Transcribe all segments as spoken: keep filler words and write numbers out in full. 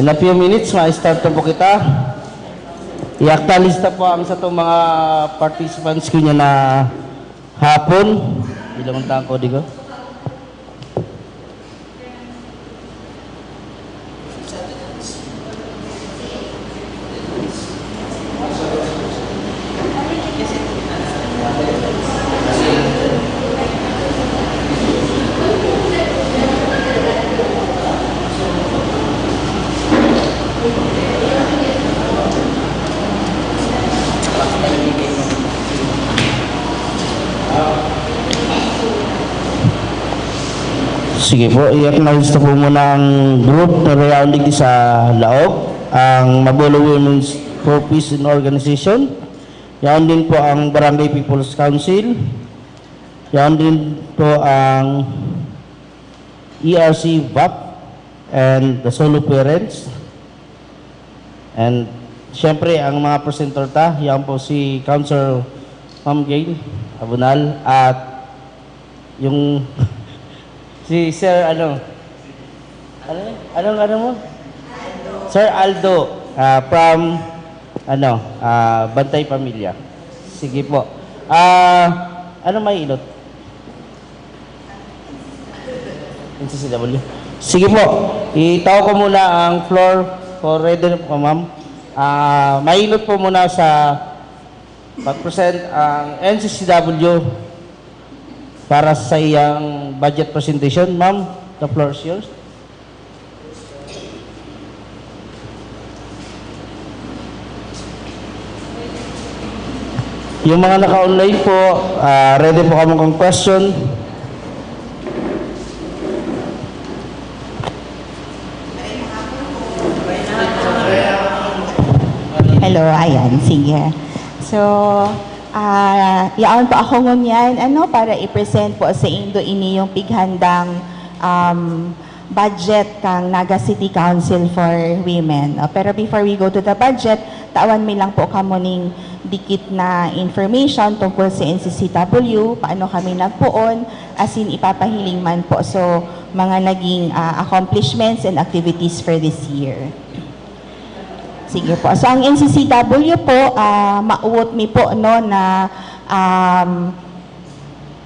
In a few minutes, ma-start na po kita. I-acknowledge ta po ang satong mga participants ko niya na hapon. Ilang ang tangko, di ko? Sige po, i-acknowledge na po muna ang group na yaon digdi sa laog, ang Mabolo Women's for Peace and Organization, yaon din po ang Barangay People's Council, yaon din po ang E R C VAP, and the solo parents. And siyempre, ang mga presenter ta, yan po si Councilor Ma'am Jane Abunal at yung si Sir ano, ano, anong ano mo? Sir Aldo, ah, from ano, ah, Bantay Pamilya. Sige po. Ah, ano may inot? N C C W. Sige po, itao ko muna ang floor for ready na po, ma'am. Ah, mainot po muna sa pag-present ang N C C W para sa iyang budget presentation. Ma'am, the floor is yours. Yung mga naka-online po, ah, ready po kamo kang question. Hello, ayan, sige. So, ah, yaon po ako ngunyan, ano, para i-present po sa indo ini yung pighandang, um, budget kang Naga City Council for Women. O, pero before we go to the budget, tawan mi lang po kamo ning dikit na information tungkol sa N C C W, paano kami nagpoon, asin ipapahiling man po. So, mga naging, ah, accomplishments and activities for this year. Sige po. So, ang N C C W po, ah, mauwot mi po, no, na, um,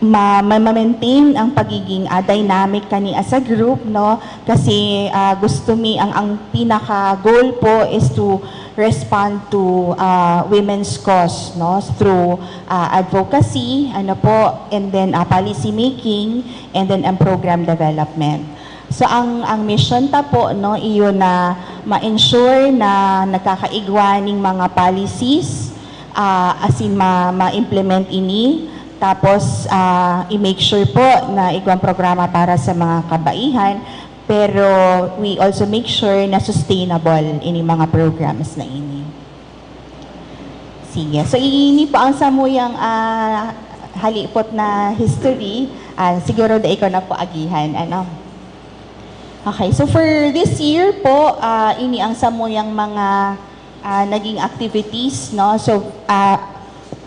ma-, ma-, ma-maintain ang pagiging, ah, dynamic kani as a group, no? Kasi, ah, gusto mi, ang, ang pinaka-goal po is to respond to, ah, women's cause, no? Through, ah, advocacy, ano po, and then, ah, policy making, and then ang program development. So, ang, ang mission ta po, no, iyo na ma-ensure na nagkakaigwa ning mga policies, ah, asin ma-, ma-implement ini, tapos, ah, i-make sure po na igwang programa para sa mga kabaihan, pero we also make sure na sustainable ini mga programs na ini. Sige. So, ini po ang samuyang, ah, halipot na history. Ah, siguro dai ko na po agihan, ano? Okay. So, for this year po, ah, ini ang samuyang mga, ah, naging activities, no? So, ah,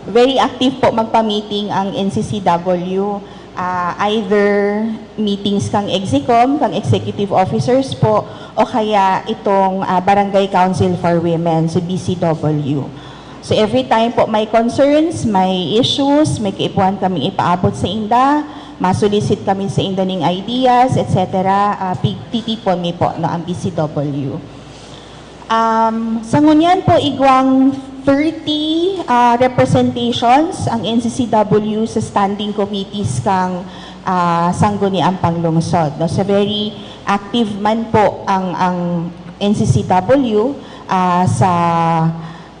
very active po magpa-meeting ang N C C W. Ah, either meetings kang Execom, kang executive officers po, o kaya itong, ah, Barangay Council for Women, si B C W. So, every time po may concerns, may issues, may kaipuhan kaming ipaabot sa inda, ma-solicit kami sa inda ning ideas, et cetera, ah, pi-, titipon mi po, no, ang B C W. Um, sa ngunyan po, igwang thirty, ah, representations ang N C C W sa standing committees kang, ah, Sangguniang Panglungsod, no? So, very active man po ang, ang N C C W, ah, sa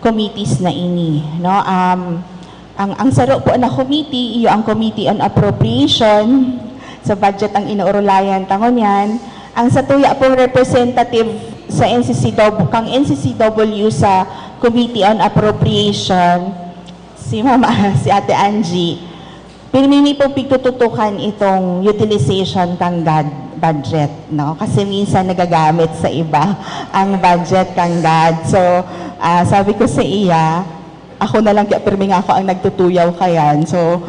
committees na ini, no? Um, ang, ang saro po na committee, iyo ang Committee on Appropriation. Sa budget ang inuurulayan ta ngunyan. Ang satuya pong representative sa N C C W, kang N C C W sa Committee on Appropriation, si Mama, si Ate Angie, pirmi mi pong pigtututukan itong utilization kang GAD budget, no? Kasi minsan nagagamit sa iba ang budget kang GAD. So, ah, sabi ko sa iya, ako na lang kaya pirmi nga ako ang nagtutuyaw kayan. So,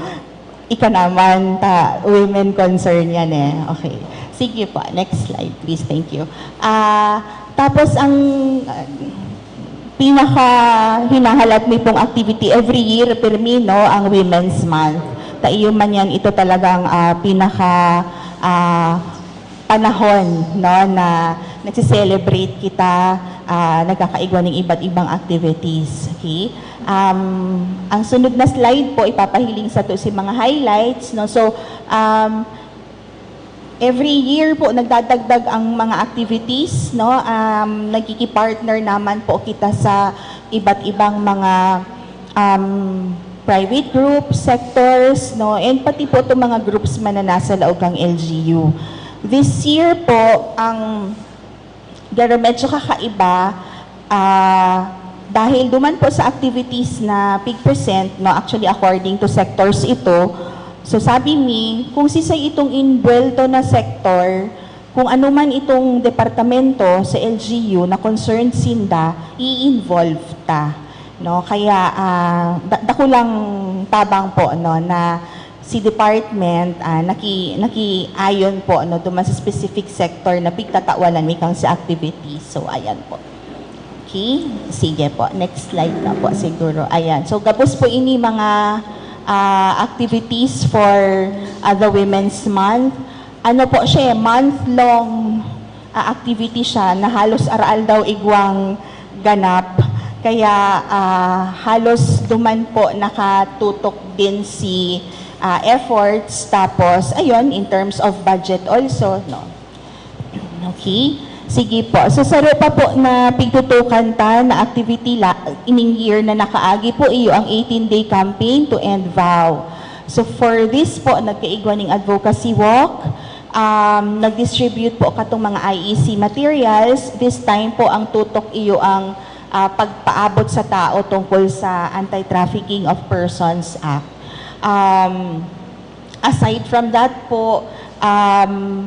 ika naman, ta, women concern yan eh. Okay. Sige po, next slide please. Thank you. Ah, tapos ang, ah, pinaka hinahalat mi pong activity every year, pirmi, no, ang Women's Month. Ta iyo man yan, ito talagang, ah, pinaka, ah, panahon, no, na nagse-celebrate kita, ah, nagkakaigwa ning iba't ibang activities. Okay? Um, ang sunod na slide po, ipapahiling sato si mga highlights, no? So, um, every year po, nagdadagdag ang mga activities, no? Um, nagkiki-partner naman po kita sa iba't ibang mga, um, private groups, sectors, no? And pati po itong mga groups man na nasa laog kang L G U. This year po, ang garo medyo kakaiba, ah, dahil duman po sa activities na pig-present, no, actually according to sectors ito, so sabi mi, kung sisay itong inbuwelto na sektor, kung ano man itong departamento sa L G U na concerned sinda, i-involve ta, no? Kaya, ah, da dakulang tabang po, no, na si department, ah, naki nakiayon po, no, duman sa specific sector na pigtatawanan mi kan sa activities. So, ayan po. Okay? Sige po. Next slide na po siguro. Ayan. So, gabos po ini mga, ah, activities for, ah, the Women's Month. Ano po siya, eh, month-long, ah, activity siya na halos aroaldaw igwang ganap. Kaya, ah, halos duman po nakatutok din si, ah, efforts. Tapos, ayun, in terms of budget also, no? Okay? Sige po. So, saro pa po na pigtutukan ta na activity la ining year na nakaagi po, iyo ang eighteen-day campaign to end vow. So, for this po, nagkaigwa ning advocacy walk. Um, nag-distribute po katong mga I E C materials. This time po, ang tutok iyo ang, ah, pagpaabot sa tao tungkol sa Anti-Trafficking of Persons Act. Um, aside from that po, um,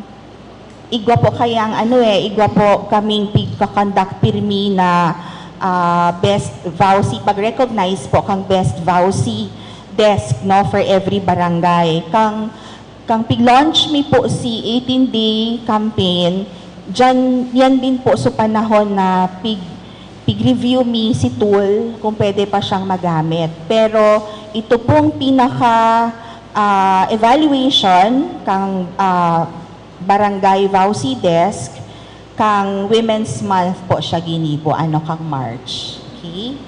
igwa po kayang ano eh, igwa po kaming pigka-conduct pirmi na, ah, best V A W C, pag-recognize po kang best V A W C desk, no, for every barangay. Kang, kang pig-launch mi po si eighteen-day campaign, diyan, yan din po sa panahon na pig, pig-review mi si tool kung pwede pa siyang magamit. Pero ito pong pinaka, ah, evaluation kang, ah, Barangay V A W C Desk, kang Women's Month po siya ginibo, ano, kang March. Okay?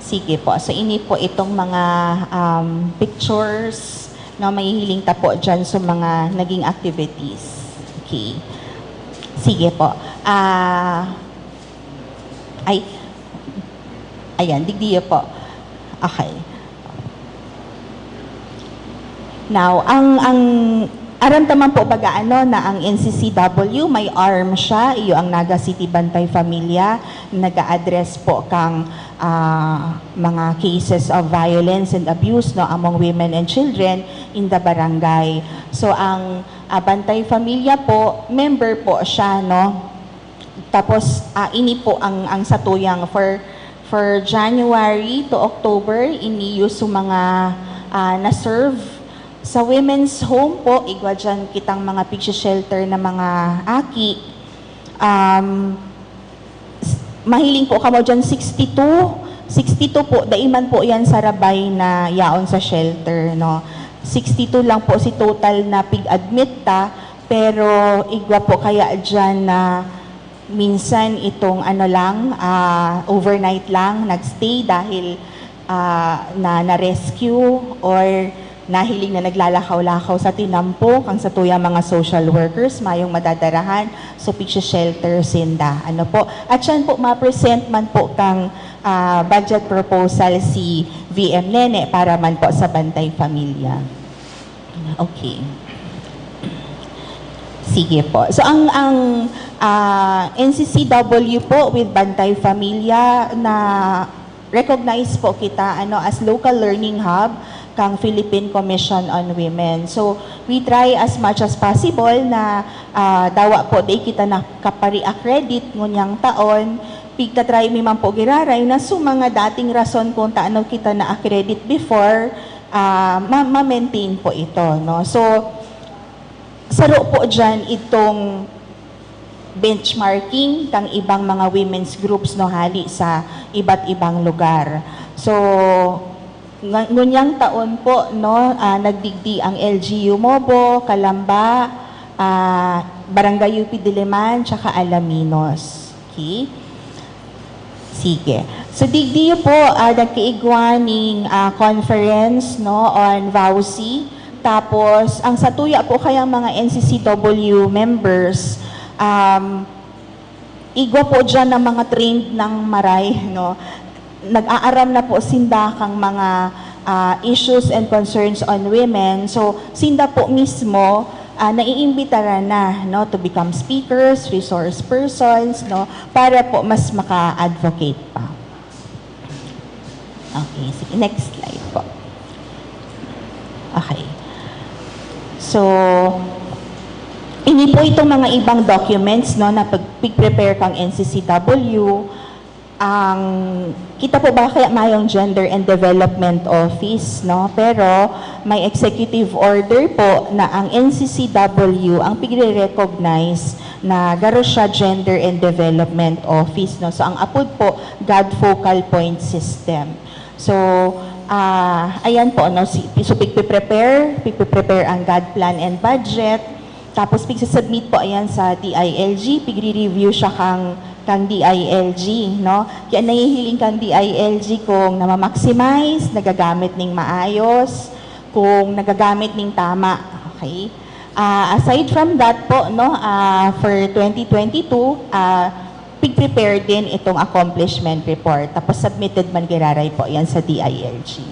Sige po. So, ini po itong mga, um, pictures, no, mahihiling ta po dyan sa mga naging activities. Okay. Sige po. Ah, ay, ayan, digdiyo po. Okay. Now, ang, ang aram ta man po baga ano na ang N C C W may arm siya, iyo ang Naga City Bantay Familia, nag-a-address po kang, ah, mga cases of violence and abuse, no, among women and children in the barangay. So, ang, ah, Bantay Familia po, member po siya, no? Tapos, ah, ini po ang, ang satuyang for, for January to October, ini yung sa mga, ah, na-serve. Sa women's home po, igwa dyan kitang mga pigsi-shelter na mga aki. Um, s-, mahiling po kamo dyan, sixty-two. Sixty-two po, dai man po yan sarabay na yaon sa shelter, no? Sixty-two lang po si total na pig-admit ta, pero igwa po kaya dyan na minsan itong ano lang, ah, overnight lang nagstay dahil, ah, na, na-rescue or nahiling na naglalakaw-lakaw sa tinampo kang satuyang mga social workers, mayong madadarahan, so pigsi-shelter sinda. Ano po? At siyan po, ma-present man po kang, ah, budget proposal si V M Nene para man po sa Bantay Pamilya. Okay. Sige po. So, ang, ang, ah, N C C W po with Bantay Familia na recognize po kita, ano, as local learning hub kang Philippine Commission on Women. So, we try as much as possible na, ah, dawa po di kita nakapare-accredit ngunyang taon. Pigta-try mi man po giraray na sa mga dating rason kung taano kita na-accredit before, ah, ma-, ma-maintain po ito, no? So, saro po dyan itong benchmarking kang ibang mga women's groups, no, hali sa iba't ibang lugar. So, nga-, ngunyang taon po, no, ah, nagdigdi ang L G U Mobo, Calamba, ah, Barangay U P Diliman, tsaka Alaminos. Okay? Sige. So, digdi po, ah, nagkaigwa ning, ah, conference, no, on VAWC. Tapos, ang satuya po kayang mga N C C W members, um, igwa po dyan ng mga trained ng maray, no? Nag-aaram na po sinda kang mga, ah, issues and concerns on women. So, sinda po mismo, ah, naiimbitaran na, no, to become speakers, resource persons, no, para po mas maka-advocate pa. Okay, sige, next slide po. Okay. So, ini po itong mga ibang documents, no, na pag-, pig-prepare kang N C C W. Ang, kita po ba kaya mayong Gender and Development Office, no? Pero may executive order po na ang N C C W ang pigre-recognize na garo siya Gender and Development Office, no? So, ang apod po, GAD Focal Point System. So, ah, ayan po, no? Si, so, pigpe-prepare, pigpe-prepare ang GAD Plan and Budget. Tapos, pigsusubmit po ayan sa D I L G, pigre-review siya kang, kang D I L G, no? Kaya nahihiling kang D I L G kung nama-maximize, nagagamit ning maayos, kung nagagamit ning tama. Okay? Ah, aside from that po, no, ah, for twenty twenty-two, ah, pig-prepare din itong accomplishment report. Tapos submitted man giraray po yan sa D I L G.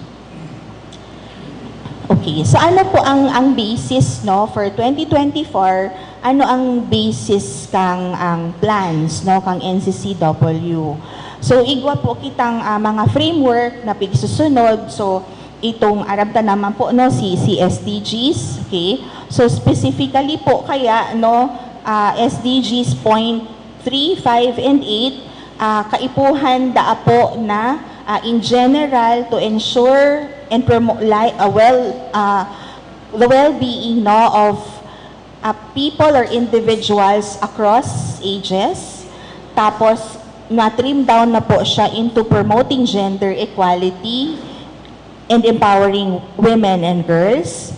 Okay, so ano po ang, ang basis, no, for twenty twenty-four? Ano ang basis kang, ang plans, no, kang N C C W? So, igwa po kitang, ah, mga framework na pigsusunod. So, itong aram ta naman po, no, si, si S D Gs, okay? So, specifically po kaya, no, ah, S D Gs point three, five, and eight, ah, kaipuhan daa po na, ah, in general, to ensure and promote li-, ah, well, ah, the well-being, no, of, ah, people or individuals across ages. Tapos, na-trim down na po siya into promoting gender equality and empowering women and girls.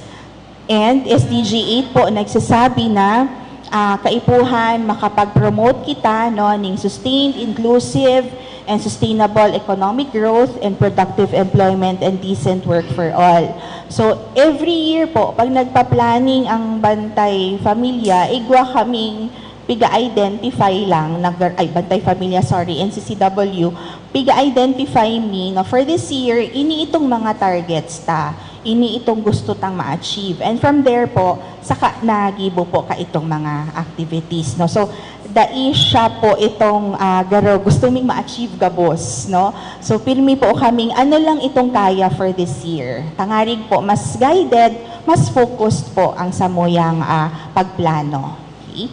And S D G eight po nagsasabi na, ah, kaipuhan makapag-promote kita, no, ning sustained, inclusive, and sustainable economic growth and productive employment and decent work for all. So, every year po, pag nagpa-planning ang Bantay Familia, igwa kaming piga-identify lang, nag-, ay, Bantay Familia, sorry, N C C W, piga-identify mi na for this year, ini itong mga targets ta, ini itong gusto tang ma-achieve. And from there po, saka nagibo po ka itong mga activities, no? So, dai siya po itong, ah, garo, gusto ming ma-achieve gabos, no? So, pirmi po kaming ano lang itong kaya for this year. Tangarig po, mas guided, mas focused po ang samuyang, ah, pagplano. Okay?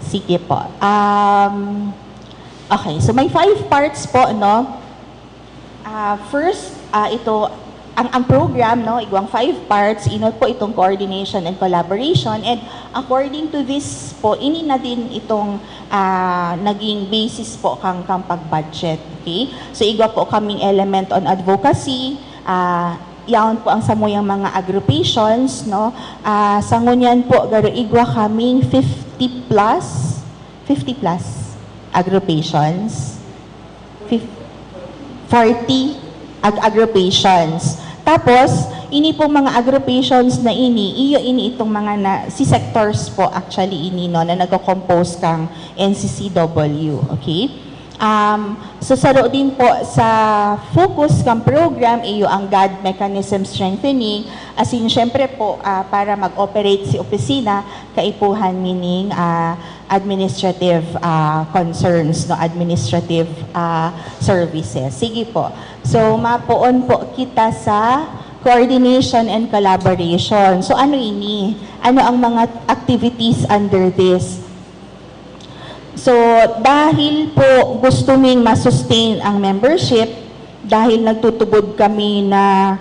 Sige po. Um, okay, so may five parts po, no? Ah, first, ah, ito, ang, ang program, no, igwang five parts, inot po itong coordination and collaboration. And according to this po, ini na din itong, ah, naging basis po kang, kang pag-budget. Okay? So, igwa po kaming element on advocacy, ah, yaon po ang samuyang mga agrupations, no? Ah, sa ngunyan po, garo igwa kaming fifty plus, fifty plus agrupations. Fif-, forty ag-, agrupations. Tapos, ini pong mga agrupations na ini, iyo ini itong mga na, si sectors po actually ini, no, na nagko-compose kang N C C W, okay? Um, so, saro din po sa focus kang program, iyo ang GAD mechanism strengthening. As in, syempre po, ah, para mag-operate si opisina, kaipuhan meaning, ah, administrative, ah, concerns, no, administrative, ah, services. Sige po. So, mapoon po kita sa coordination and collaboration. So, ano ini? Ano ang mga activities under this? So, dahil po gusto ming ma-sustain ang membership, dahil nagtutubod kami na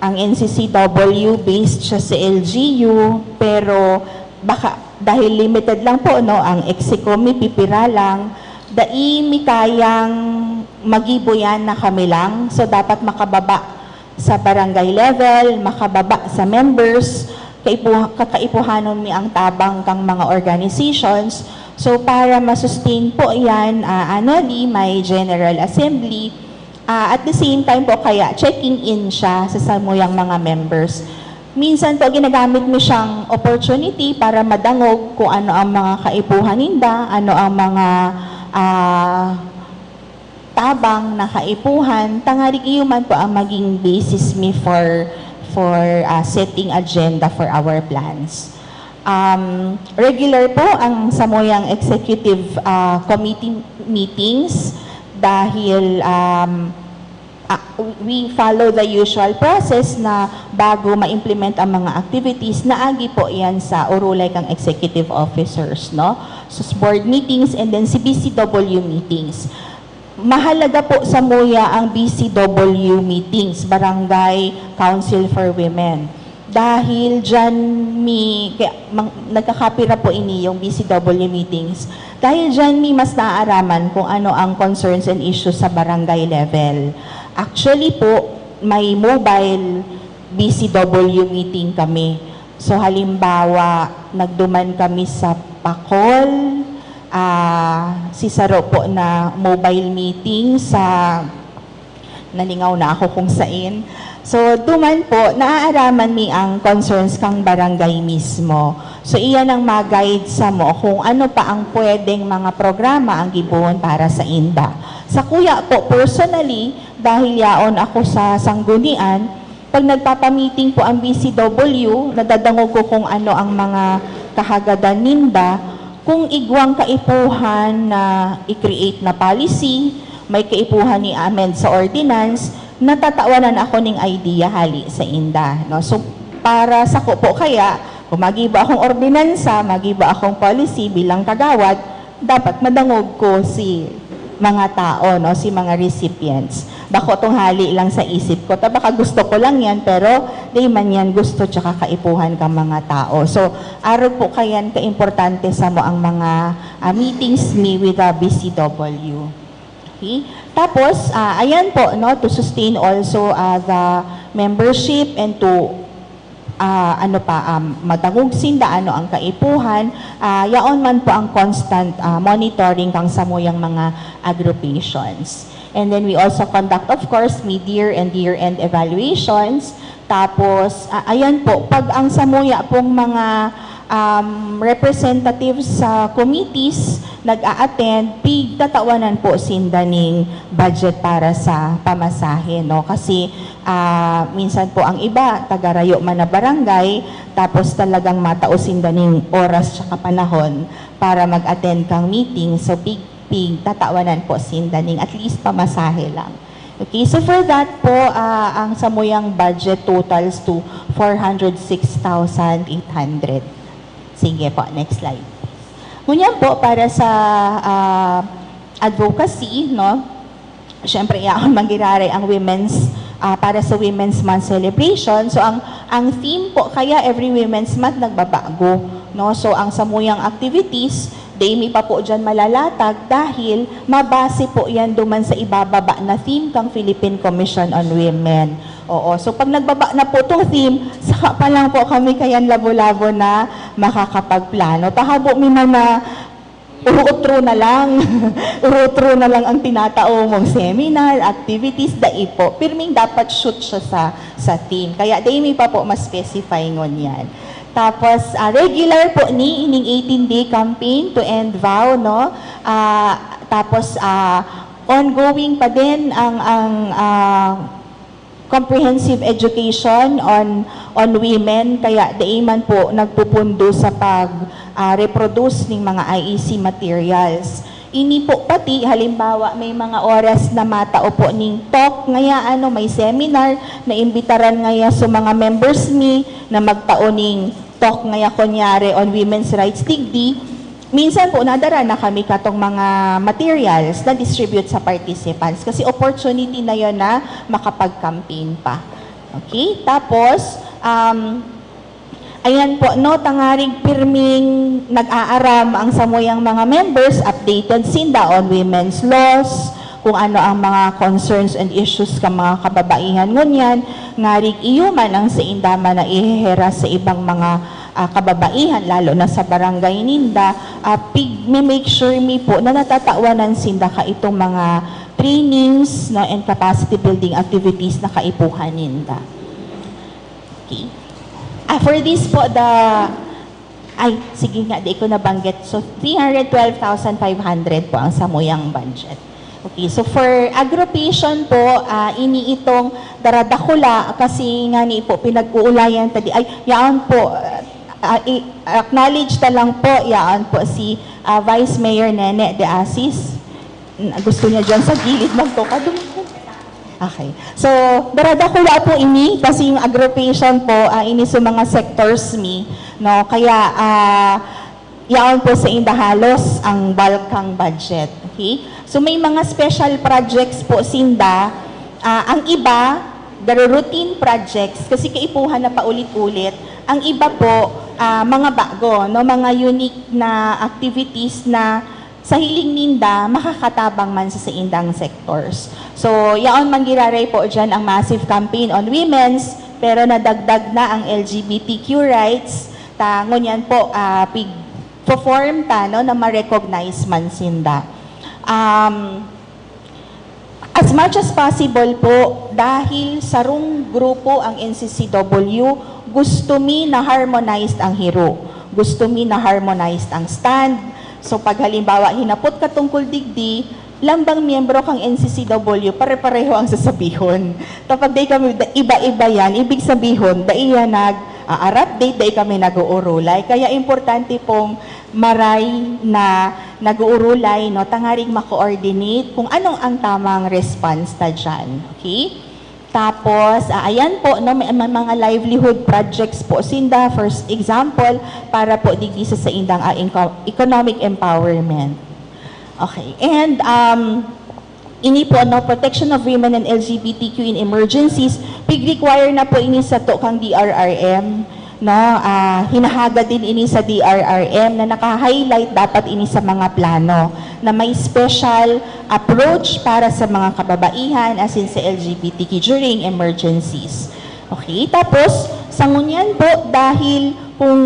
Ang N C C W based siya sa L G U, pero baka dahil limited lang po, no, ang EXCO mi pipira lang, dai mi kayang magibo yan na kami lang. So, dapat makababa sa barangay level, makababa sa members, kaipu-, kakaipuhanon mi ang tabang kang mga organizations. So, para ma-sustain po yan, ah, annually, may General Assembly. Ah, at the same time po, kaya checking in siya sa samuyang mga members. Minsan po, ginagamit mi siyang opportunity para madangog kung ano ang mga kaipuhan ninda, ano ang mga, ah, tabang na kaipuhan, tangarig iyo man po ang maging basis mi for, for, ah, setting agenda for our plans. Um, regular po ang samuyang executive, ah, committee meetings dahil, um, ah, we follow the usual process na bago ma-implement ang mga activities, naagi po yan sa urulay kang executive officers, no? So, board meetings and then C B C W meetings. Mahalaga po samuya ang B C W meetings, Barangay Council for Women. Dahil diyan mi-, kaya mang-, nagkakapira po ini yung B C W meetings. Dahil diyan mi mas naaaraman kung ano ang concerns and issues sa barangay level. Actually po, may mobile B C W meeting kami. So, halimbawa, nagduman kami sa Pacol, ah, si saro po na mobile meeting sa, nalingaw na ako kung sain. So, duman po, naaaraman mi ang concerns kang barangay mismo. So, iyan ang mag-guide samo kung ano pa ang pwedeng mga programa ang gibohon para sa inda. Sa kuya po, personally, dahil yaon ako sa sanggunian, pag nagpapamiting po ang B C W, nadadangog ko kung ano ang mga kahagadan ninda, kung igwang kaipuhan na i-create na policy, may kaipuhan ni amend sa ordinance, natatawanan ako ning idea hali sa inda, no? So, para sako po kaya, kung magibo akong ordinansa, magibo akong policy bilang kagawad, dapat madangog ko si mga tao, no, si mga recipients. Bako tong hali lang sa isip ko, ta baka gusto ko lang yan, pero di man yan gusto tsaka kaipuhan kang mga tao. So, arog po kayan kaimportante samo ang mga, ah, meetings mi with the B C W. Okay? Tapos, ah, ayan po, no, to sustain also, ah, the membership and to, ah, ano pa, um, madangog sinda, ano ang kaipuhan, ah, yaon man po ang constant, ah, monitoring kang samuyang mga agrupations. And then we also conduct, of course, mid-year and year-end evaluations. Tapos, ah, ayan po, pag ang samuya pong mga, um, representatives sa committees nag-a-attend, pigtatawanan po sinda ning budget para sa pamasahe, no? Kasi, ah, minsan po ang iba, taga-rayo man na barangay, tapos talagang matao sinda ning oras tsaka panahon para mag-attend kang meeting. So, pig-, pigtatawanan po sinda ning at least pamasahe lang. Okay, so for that po, ah, ang samuyang budget totals to four hundred six thousand eight hundred. Sige po, next slide. Ngunyan po, para sa, ah, advocacy, no? Siyempre, yaon man giraray ang women's, ah, para sa Women's Month celebration. So, ang, ang theme po, kaya every Women's Month nagbabago, no? So, ang samuyang activities, dai mi pa po diyan malalatag dahil mabase po yan duman sa ibababa na theme kang Philippine Commission on Women. Oo, so pag nagbaba na po tong theme, saka pa lang po kami kayan labo-labo na makakapagplano. Tahabo mi man na urutro na lang. Urutro na lang ang tinatao mong seminar, activities, dai po. Pirming dapat shoot siya sa, sa theme. Kaya dai mi pa po ma-specify ngunyan. Tapos, ah, regular po ni ining eighteen-day campaign to end vow, no? Ah, tapos, ah, ongoing pa din ang, ang, ah, comprehensive education on, on women, kaya dai man po nagpupundo sa pag, ah, reproduce ning mga I E C materials. Ini po pati, halimbawa, may mga oras na matao po ning talk, ngaya ano, may seminar, naimbitaran ngaya sa mga members mi na magtao ning talk ngaya, kunyari, on women's rights digdi. Minsan po, nadara na kami katong mga materials na distribute sa participants kasi opportunity na yon na makapag-campaign pa. Okay? Tapos, um, ayan po, no, tangarig pirming nag-aaram ang samuyang mga members, updated sinda on women's laws, kung ano ang mga concerns and issues ka mga kababaihan ngunyan, ngarig iyo man ang sainda man na iheheras sa ibang mga ah, kababaihan, lalo na sa barangay ninda, ah, pig-, mi-make sure mi po na natatawanan sinda ka itong mga trainings, no, and capacity building activities na kaipuhan ninda. Okay. Ah, for this po, the, ay, sige nga, di ko nabanggit. So, three hundred twelve thousand five hundred po ang samuyang budget. Okay, so for aggravation po, ah, ini itong daradakula kasi nga ni po pinag-uulayan ta di, ay, yaon po, ah, i-, acknowledge ta lang po, yaon po si, ah, Vice Mayor Nene de Asis. Mm, gusto niya dyan sa gilid magtukad. Okay. So, daradakula po ini kasi yung aggravation po, ah, ini sa mga sectors mi, no? Kaya, ah, yaon po sainda halos ang bulk kang budget. Okay? So, may mga special projects po sinda. Ah, ang iba, the routine projects, kasi kaipuhan na paulit-ulit. Ang iba po, ah, mga bago, no? Mga unique na activities na sa hiling ninda, makakatabang man sa saindang sectors. So, yaon man giraray po dyan ang massive campaign on women's, pero nadagdag na ang L G B T Q rights. Ta, ngunyan po, ah, pig-, perform ta, no, na ma-recognize man sinda. Um, as much as possible po, dahil sarong grupo ang N C C W, gusto mi na harmonized ang hiro. Gusto mi na harmonized ang stand. So, pag halimbawa, hinapot ka tungkol digdi, lambang miyembro kang N C C W, pare-pareho ang sasabihon. Kapag dai kami, da-, iba-iba yan, ibig sabihon, dai yan nag-aarap date, dai kami nag-uurulay. Kaya importante pong maray na nag-uurulay, no, tangaring ma-coordinate kung anong ang tamang response ta dyan. Okay? Tapos, ah, ayan po, no, may, may mga livelihood projects po sinda, first example, para po digdi sa saindang, ah, inco-, economic empowerment. Okay. And, um, ini po, no, protection of women and L G B T Q in emergencies, pig-require na po ini sato kang D R R M, no? Ah, hinahagad din ini sa D R R M na naka-highlight dapat ini sa mga plano na may special approach para sa mga kababaihan, as in sa L G B T Q during emergencies. Okay, tapos, sa ngunyan po, dahil kung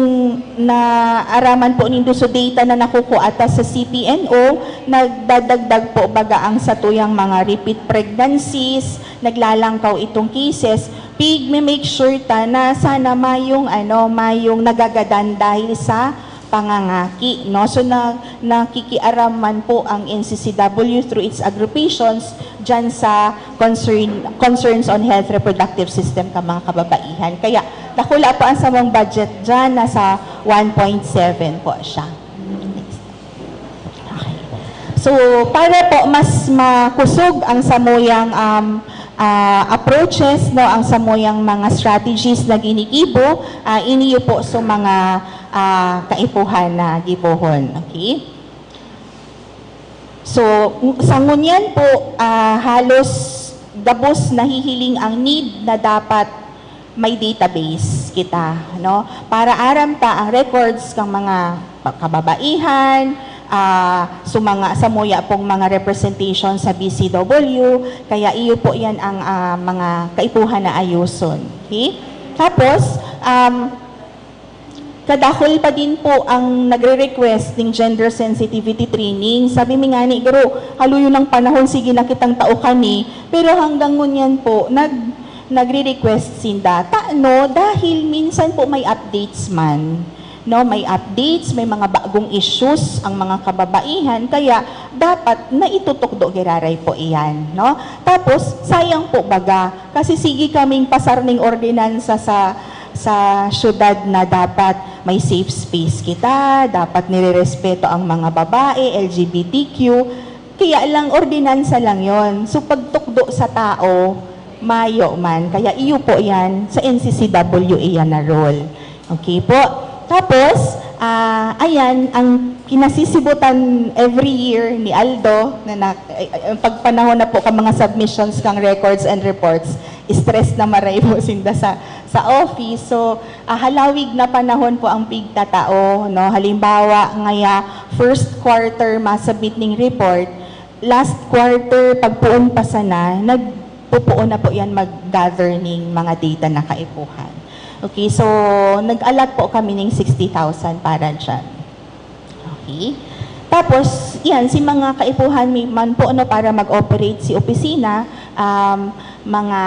naaraman po nindo sa data na nakukuha ta sa C P N O, nagdadagdag po baga ang satuyang mga repeat pregnancies, naglalangkaw itong cases, pig-, may make sure ta na sana mayong, ano, mayong nagagadan dahil sa pangangaki, no? So, na, nakikiaram man po ang N C C W through its aggregations dyan sa concern, concerns on health reproductive system ka mga kababaihan. Kaya, dakula po ang samong budget dyan, nasa one point seven po siya. Next. Okay. So, para po mas makusog ang samuyang, um, ah, approaches, no, ang samuyang mga strategies na ginigibo, ah, iniyo po sa mga, ah, kaipuhan na gibohon. Okay? So, ng-, sa ngunyan po, ah, halos gabos nahihiling ang need na dapat may database kita, no? Para aram ta ang records kang mga pa-, kababaihan, ah, so mga, samuya pong mga representation sa B C W, kaya iyo po yan ang, ah, mga kaipuhan na ayuson. Okay? Tapos, um, kadakul pa din po ang nagre-request ng gender sensitivity training. Sabi mi ngani, "Garo, haluyon ang panahon, sige na kitang tao kani." Pero hanggang ngunyan po, nag-, nagre-request sinda. Tano, dahil minsan po may updates man. No, may updates, may mga bagong issues ang mga kababaihan, kaya dapat naitutukdo giraray po iyan, no? Tapos, sayang po baga, kasi sige kaming pasar ning ordinansa sa, sa syudad na dapat may safe space kita, dapat nirerespeto ang mga babae, L G B T Q. Kaya lang, ordinansa lang yon. So, pagtukdo sa tao, mayo man. Kaya iyo po yan, sa N C C W iyan na role. Okay po. Tapos, ah, ayan, ang kinasisibutan every year ni Aldo, na, na, ay, ay, ang pagpanahon na po ka mga submissions kang records and reports, stress na maray po sinda sa, sa office. So, ah, halawig na panahon po ang pigtatao, no? Halimbawa, ngaya first quarter masubmit ning report, last quarter, pagpoon pa sana, nagpupoon na po yan mag-gather ning mga data na kaipuhan. Okay, so nag-allot po kami ning sixty thousand para dyan. Okay. Tapos, yan, si mga kaipuhan mi-, man po, no, para mag-operate si opisina, um, mga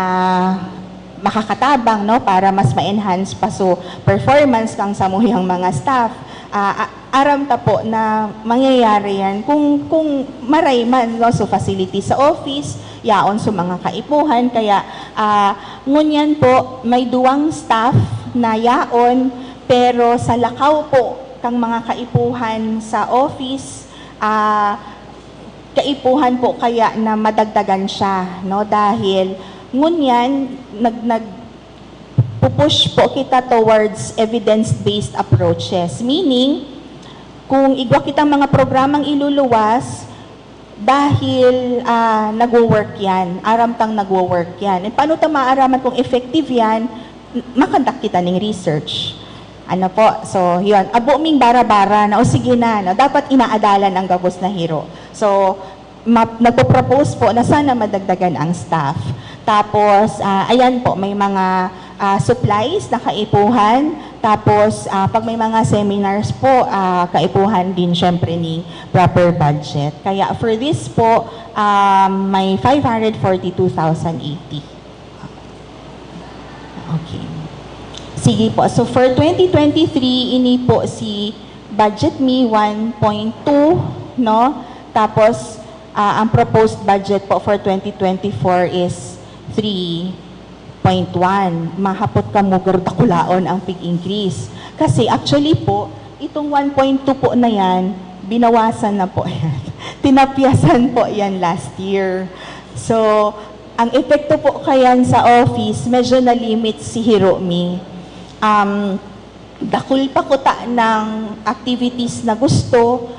makakatabang, no, para mas ma-enhance pa so performance kang samuyang mga staff. Ah, a-, aram ta po na mangyayari yan kung, kung maray man, no, so facility sa office, yaon so mga kaipuhan. Kaya, ah, ngunyan po, may duwang staff na yaon, pero sa lakaw po kang mga kaipuhan sa office, ah, kaipuhan po kaya na madagdagan siya, no? Dahil ngunyan, nag-, nag-pupush po kita towards evidence-based approaches. Meaning, kung igwa kitang mga programang iluluwas, dahil, ah, nagwo-work yan, aram tang nagwo-work yan. And paano ta maaraman kung effective yan? N-, makandak kita ning research. Ano po? So, yun. Abo ming bara-bara na, o sige na, no? Dapat inaadalan ang gabos na hiro. So, ma-, nagpo-propose po na sana madagdagan ang staff. Tapos, ah, ayan po, may mga, ah, supplies na kaipuhan. Tapos, ah, pag may mga seminars po, ah, kaipuhan din, syempre, ni proper budget. Kaya for this po, um, may five hundred forty-two thousand eighty. Okay. Sige po. So, for twenty twenty-three, ini po si budget mi one point two, no? Tapos, ah, ang proposed budget po for twenty twenty-four is three point one. Mahapot kamo, garo dakulaon ang pig-increase. Kasi actually po, itong one point two po na yan, binawasan na po yan. Tinapyasan po yan last year. So, ang epekto po kayan sa office, medyo na-limit si hiro mi. Um, dakul pa kuta ng activities na gusto,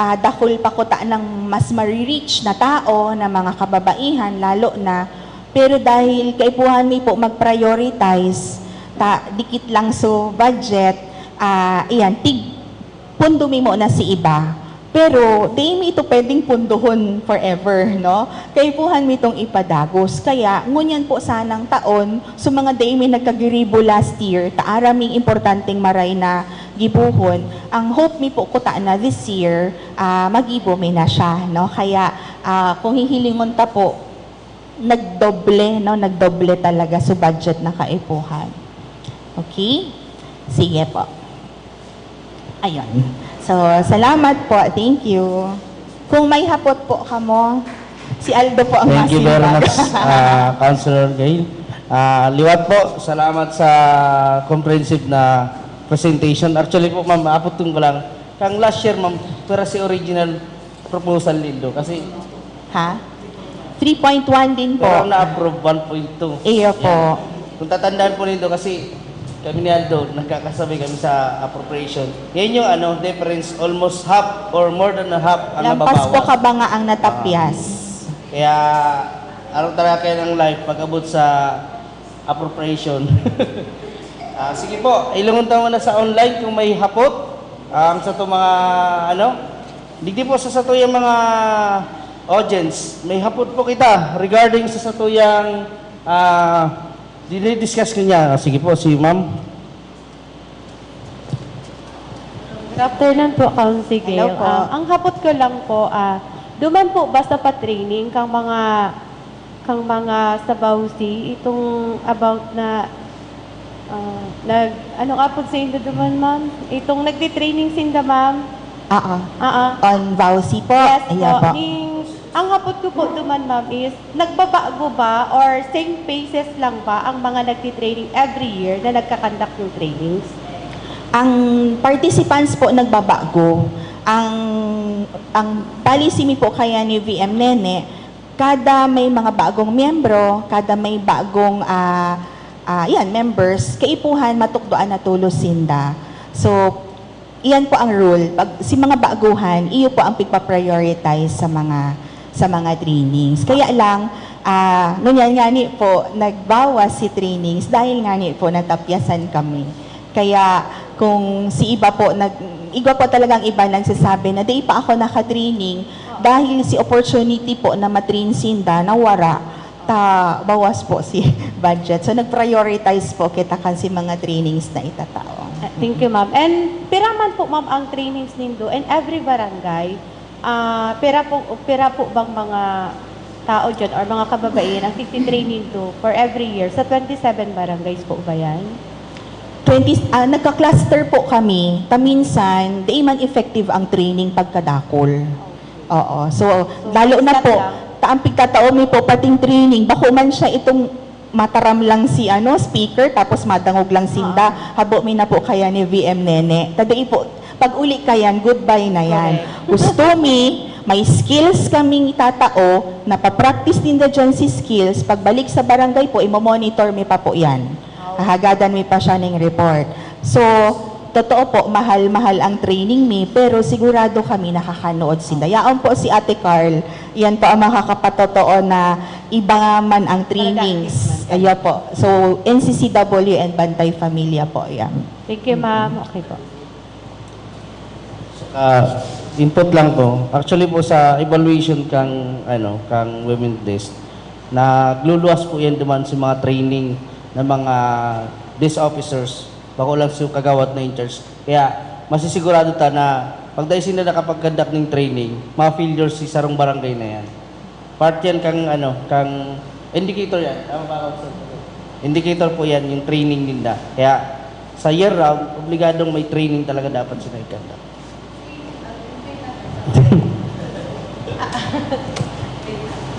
ah, dakul pa kuta ng mas marireach na tao, na mga kababaihan, lalo na. Pero dahil kaipuhan mi po mag-prioritize, ta, dikit lang so budget, ah, iyan, tig-, pundo mi muna si iba. Pero, di mi ito pwedeng pundohon forever, no? Kaipuhan mi itong ipadagos. Kaya, ngunyan po sanang taon, so mga di mi nagkagiribo last year, ta aram ming importanteng maray na gibohon, ang hope mi po kuta na this year, ah, magibo mi na siya, no? Kaya, ah, kung hihilingon ta po, nagdoble, no? Nagdoble talaga so budget na kaipuhan. Okay? Sige po. Ayun. So, salamat po. Thank you. Kung may hapot po kamo, si Aldo po ang Thank you very masimbag. much, ah, Councilor Gail. Ah, liwat po, salamat sa comprehensive na presentation. Actually po, ma'am, apot ko lang. Kang last year, ma'am, pero si original proposal nindo. Kasi Ha? Three point one din po. Pero na-approve one point two. Iyo po. Yan. Kung tatandaan po nindo, kasi kami ni Aldo, nagkakasabay kami sa appropriation. Yan yung ano, difference, almost half or more than a half ang Lampas po nababawas. Ka ba nga ang natapyas? Ah. Kaya, araw talaga kayo ng life pag-abot sa appropriation. Ah, sige po, ilingon ta muna sa online kung may hapot. Ang sa to mga, ano, digdi po sa satuyang mga audience, may hapot po kita regarding sa satuyang, ah, dinidiscuss ko niya. Ah, sige po, si ma'am. Good afternoon po, Council Gail. Hello po. Ah, ang hapot ko lang po, ah, duman po ba sa pa-training kang mga, kang mga sa VAWC, itong about na, ah, nag-, ano ka po sa inyo duman, ma'am? Itong nagtitraining sinda, ma'am? Oo. Oo. On VAWC po? Yes Ayan po. po. Ning, ang hapot ko po duman, ma'am, is nagbabago ba or same faces lang ba ang mga nagtitraining every year na nagkakandak ng trainings? Ang participants po nagbabago. Ang, ang policy mi po kaya ni V M Nene, kada may mga bagong miyembro, kada may bagong, ah, ah, yan, members, kaipuhan, matukdoan na tulos sinda. So, iyan po ang rule. Pag, si mga baguhan, iyo po ang pigpa-prioritize sa mga, sa mga trainings. Kaya lang, Ah, ngunyan ngani po, nagbawas si trainings dahil ngani po natapyasan kami. Kaya kung si iba po, nag-, igwa po talagang iba nagsasabi na, "Di pa ako naka-training dahil si opportunity po na ma-train sinda nawara, ta bawas po si budget." So, nag-prioritize po kita kan si mga trainings na itatao. Ah, thank you, ma'am. And pira man po, ma'am, ang trainings nindo in every barangay? Ah, pira po, pira po bang mga tao dyan or mga kababaihan ang tigtitrain nindo for every year? Sa twenty-seven barangays po ba yan? Twenty, ah, nagka-cluster po kami. Paminsan, di man effective ang training pagkadakol. Oo. So, lalo na stop po, lang. ta ang pigtatao mi po pating training, bako man siya itong mataram lang si ano, speaker, tapos madangog lang sinda. Habo mi na po kaya ni V M Nene. Tadai po, pag uli kayan, goodbye na yan. Correct. Gusto mi, may skills kaming itatao, napapractice ninda dyan si skills, pagbalik sa barangay po, imo-monitor mi pa po yan. Hahagadan mi pa siya ning report. So, totoo po, mahal-mahal ang training mi, pero sigurado kami nakakanood sinda. Yaon po si Ate Carl, yan po ang makakapatotoo na iba man ang trainings. Talaga, Ayo po. So, N C C W and Bantay Familia po yan. Thank you, ma'am. Okay po. Ah, input lang po. Actually po sa evaluation kang ano, kang Women Desk, nagluluwas po yan duman sa mga training ng mga desk officers, bako lang sa kagawad na in charge. Kaya masisigurado ta na pag dai sila nakapag-conduct ng training, ma-failure si sarong barangay na yan. Part yan kang ano, kang indicator yan. Tama ba ako? Indicator po yan yung training ninda. Kaya sa year round, obligadong may training talaga dapat sila i-conduct.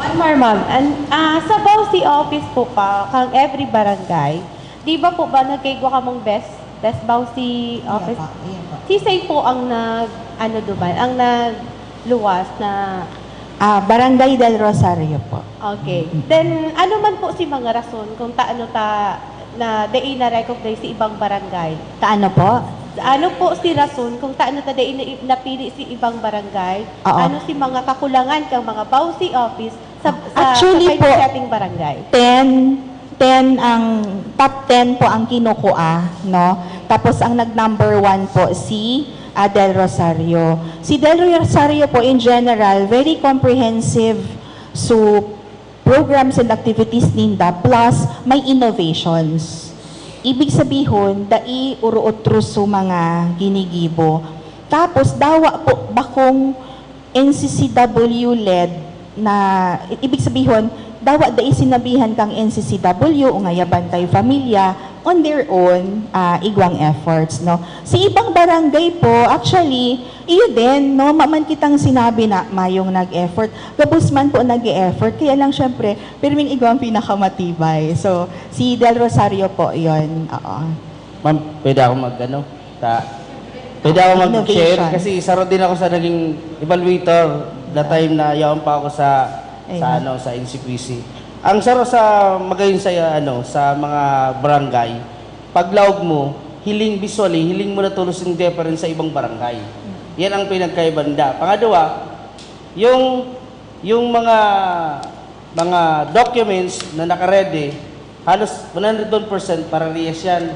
One more, ma'am. And, ah, sa Bausi office po pa, kang every barangay, di ba po ba nagkaigwa kamong best, best Bausi office? Iya po, iya po. Si Say po ang nag, ano duman, ang nagluwas na Ah, Barangay Del Rosario po. Okay. Then, ano man po si mga rason kung taano ta na dai na-recognize si ibang barangay? Taano po? Ano po si rason kung taano ta dai na, napili si ibang barangay? Oo. Ano si mga kakulangan kang mga Bausi office sa, sa Actually sa po, twenty-seven barangay? ten, ten ang, top ten po ang kinukua, no? Tapos ang nag-number one po si ah, Del Rosario. Si Del Rosario po in general, very comprehensive. So, programs and activities ninda plus may innovations. Ibig sabihon, dai uro-otro so mga ginigibo. Tapos, dawa po bakong N C C W led na, i- ibig sabihon, dawa dai sinabihan kang N C C W o ngaya Bantay Familia on their own, ah, igwang efforts, no? Si ibang barangay po, actually, iyo din, no? Maman kitang sinabi na mayong nag-effort. Gabos man po nag-effort. Kaya lang, syempre, pirming igwang pinakamatibay. So, si Del Rosario po yon. Oo. Ma'am, pwede ako mag ano? Sa, pwede ako mag-share Innovation. Kasi isa rin din ako sa naging evaluator the time na yaon pa ako sa sa Ayun. ano sa N C P C. Ang saro sa magayon sa ano sa mga barangay, paglaog mo, hiling visually, hiling mo na tulos yung difference sa ibang barangay. Yan ang pinagkaiba nila. Pangadwa, yung yung mga mga documents na naka-ready, halos one hundred one percent parehas yan.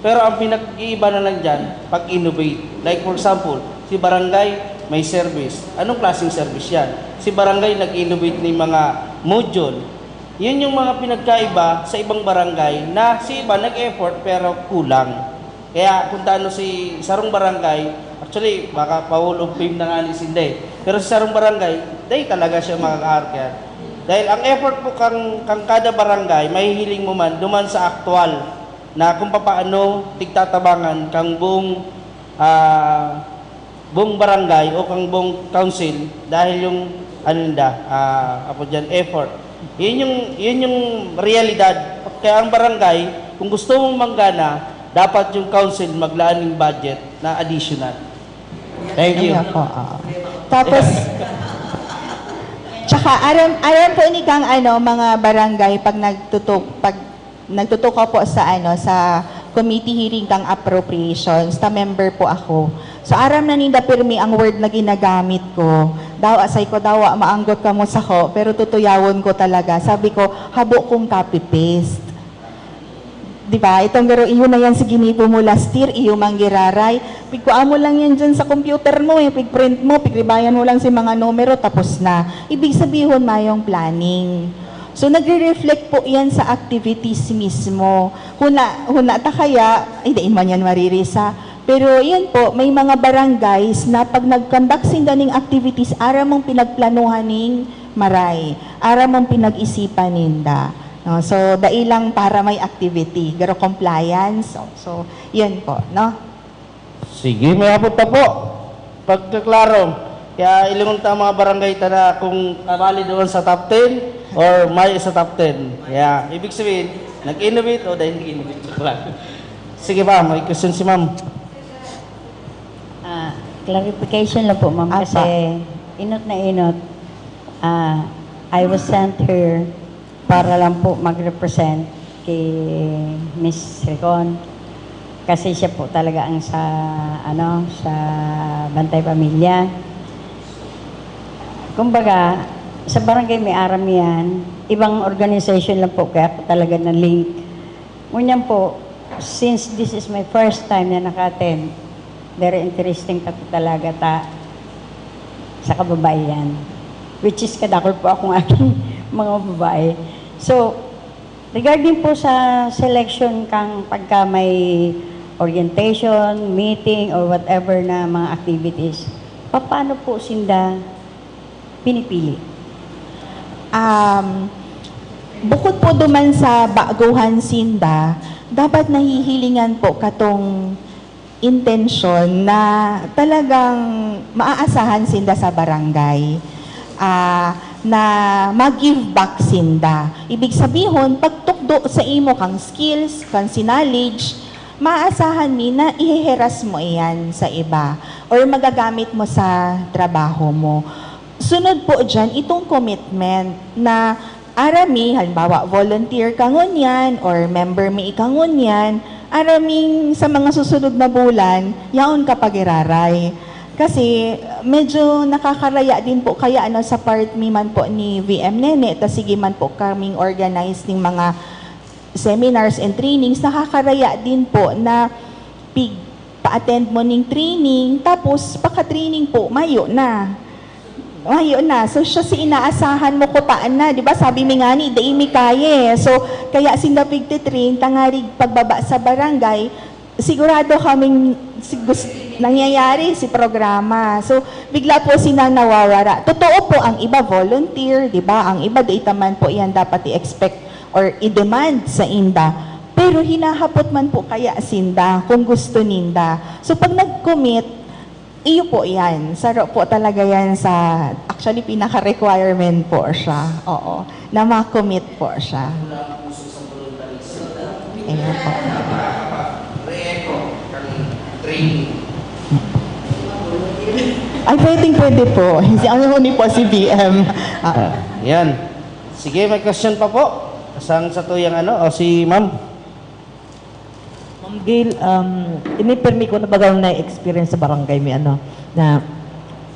Pero ang pinag-iiba na lang dyan, pag-innovate. Like for example, si barangay may service. Anong klaseng service yan? Si barangay nag-innovate ng mga module. Yun yung mga pinagkaiba sa ibang barangay na si iba nag-effort pero kulang. Kaya kung taano si sarong barangay, actually, baka pa Hall of Fame na nga ni Sinday. Pero si sarong barangay, dai talaga siya makakaarkyan. Dahil ang effort po kang, kang kada barangay, mahihiling mo man, duman sa aktual na kung papaano tigtatabangan kang buong, ah, buong barangay o kang buong council dahil yung, ano nila, ah, apo dyan, effort. Yun yung, yun yung realidad. Kaya ang barangay, kung gusto mong manggana, dapat yung council maglaan ng budget na additional. Thank you. Ayan po, oo. Tapos, tsaka aram, aram po ni kang ano, mga barangay, pag nagtutok, pag nagtutukaw po sa ano, sa committee hearing kang appropriations, ta member po ako. So, aram na ninda pirmi ang word na ginagamit ko. daw, asay ko daw, wa maanggot kamo sako, pero tutuyawon ko talaga. Sabi ko, habo kong copy-paste. Di ba? Itong garo, iyo na yan sa ginibo mo last year, iyo mang giraray. Pigkuha mo lang yan dyan sa computer mo eh, pigprint mo, pigribayan mo lang si mga numero, tapos na. Ibig sabihin, mayong planning. So, nagre-reflect po yan sa activities mismo. Huna, huna ta kaya, ay, dai man yan maririsa. Pero yan po, may mga barangays na pag nag-conduct sinda ning activities, aram mong pinagplanuhan ning maray, aram mong pinag-isipan ninda. No? So, dai lang para may activity, pero compliance. So, so yan po, no? Sige, may hapot pa po. Pagkaklaro, kaya ilingon ta mga barangay ta na kung abali doon sa top ten or may sa top ten. Kaya, ibig sabihin, nag-innovate o dahil nag-innovate lang. Sige pa, may question si ma'am. Ah, clarification lang po, ma'am, Apa. kasi inot na inot, ah, I was sent here para lang po mag-represent kay Miss Recon. Kasi siya po talaga ang sa, ano, sa Bantay Pamilya. Kumbaga, sa barangay may aram yan, ibang organization lang po kaya ako talaga na-link. Ngunyan po, since this is my first time na naka-attend, very interesting pa po talaga ta sa kababaihan. Which is kadakol po akong aking mga babae. So, regarding po sa selection kang pagka may orientation, meeting, or whatever na mga activities, paano po sinda pinipili? Um, bukod po duman sa baguhan sinda, dapat nahihilingan po katong intensyon na talagang maaasahan sinda sa barangay, ah, na mag-give back sinda. Ibig sabihin, pagtukdo sa imo kang skills, kang knowledge, maaasahan mi na iheheras mo iyan sa iba or magagamit mo sa trabaho mo. Sunod po dyan, itong commitment na aram mi, halimbawa, volunteer ka ngunyan or member mi ika ngunyan, aram ming sa mga susunod na bulan, yaon ka pag-iraray. Kasi medyo nakakaraya din po kaya ano, sa part mi man po ni V M Nene, ta sige man po kaming organize ning mga seminars and trainings, nakakaraya din po na pig pa-attend mo ning training, tapos paka-training po, mayo na. Mayo na. So, siya si inaasahan mo kutaan na. Di ba? Sabi mi nga ni, dai mi kaya eh. So, kaya sinda pigtitrain, tangarig pagbaba sa barangay, sigurado kaming si, gus- nangyayari si programa. So, bigla po sila nawawara. Totoo po, ang iba volunteer, di ba? Ang iba, di taman po yan dapat i-expect or i-demand sa inda. Pero hinahapot man po kaya sinda kung gusto ninda. So pag nag-commit, iyo po yan. Saro po talaga yan sa, actually pinaka-requirement po siya. Oo. Na ma-commit po siya. Ayan po. Ay, pwedeng pwede po. Si ano ni po si B M. Ah, Ah, yan. Sige, may question pa po. Sang sa tuyang ano, o si ma'am? Ma'am Gail, um, ini permi ko na baga na experience sa barangay mi ano, na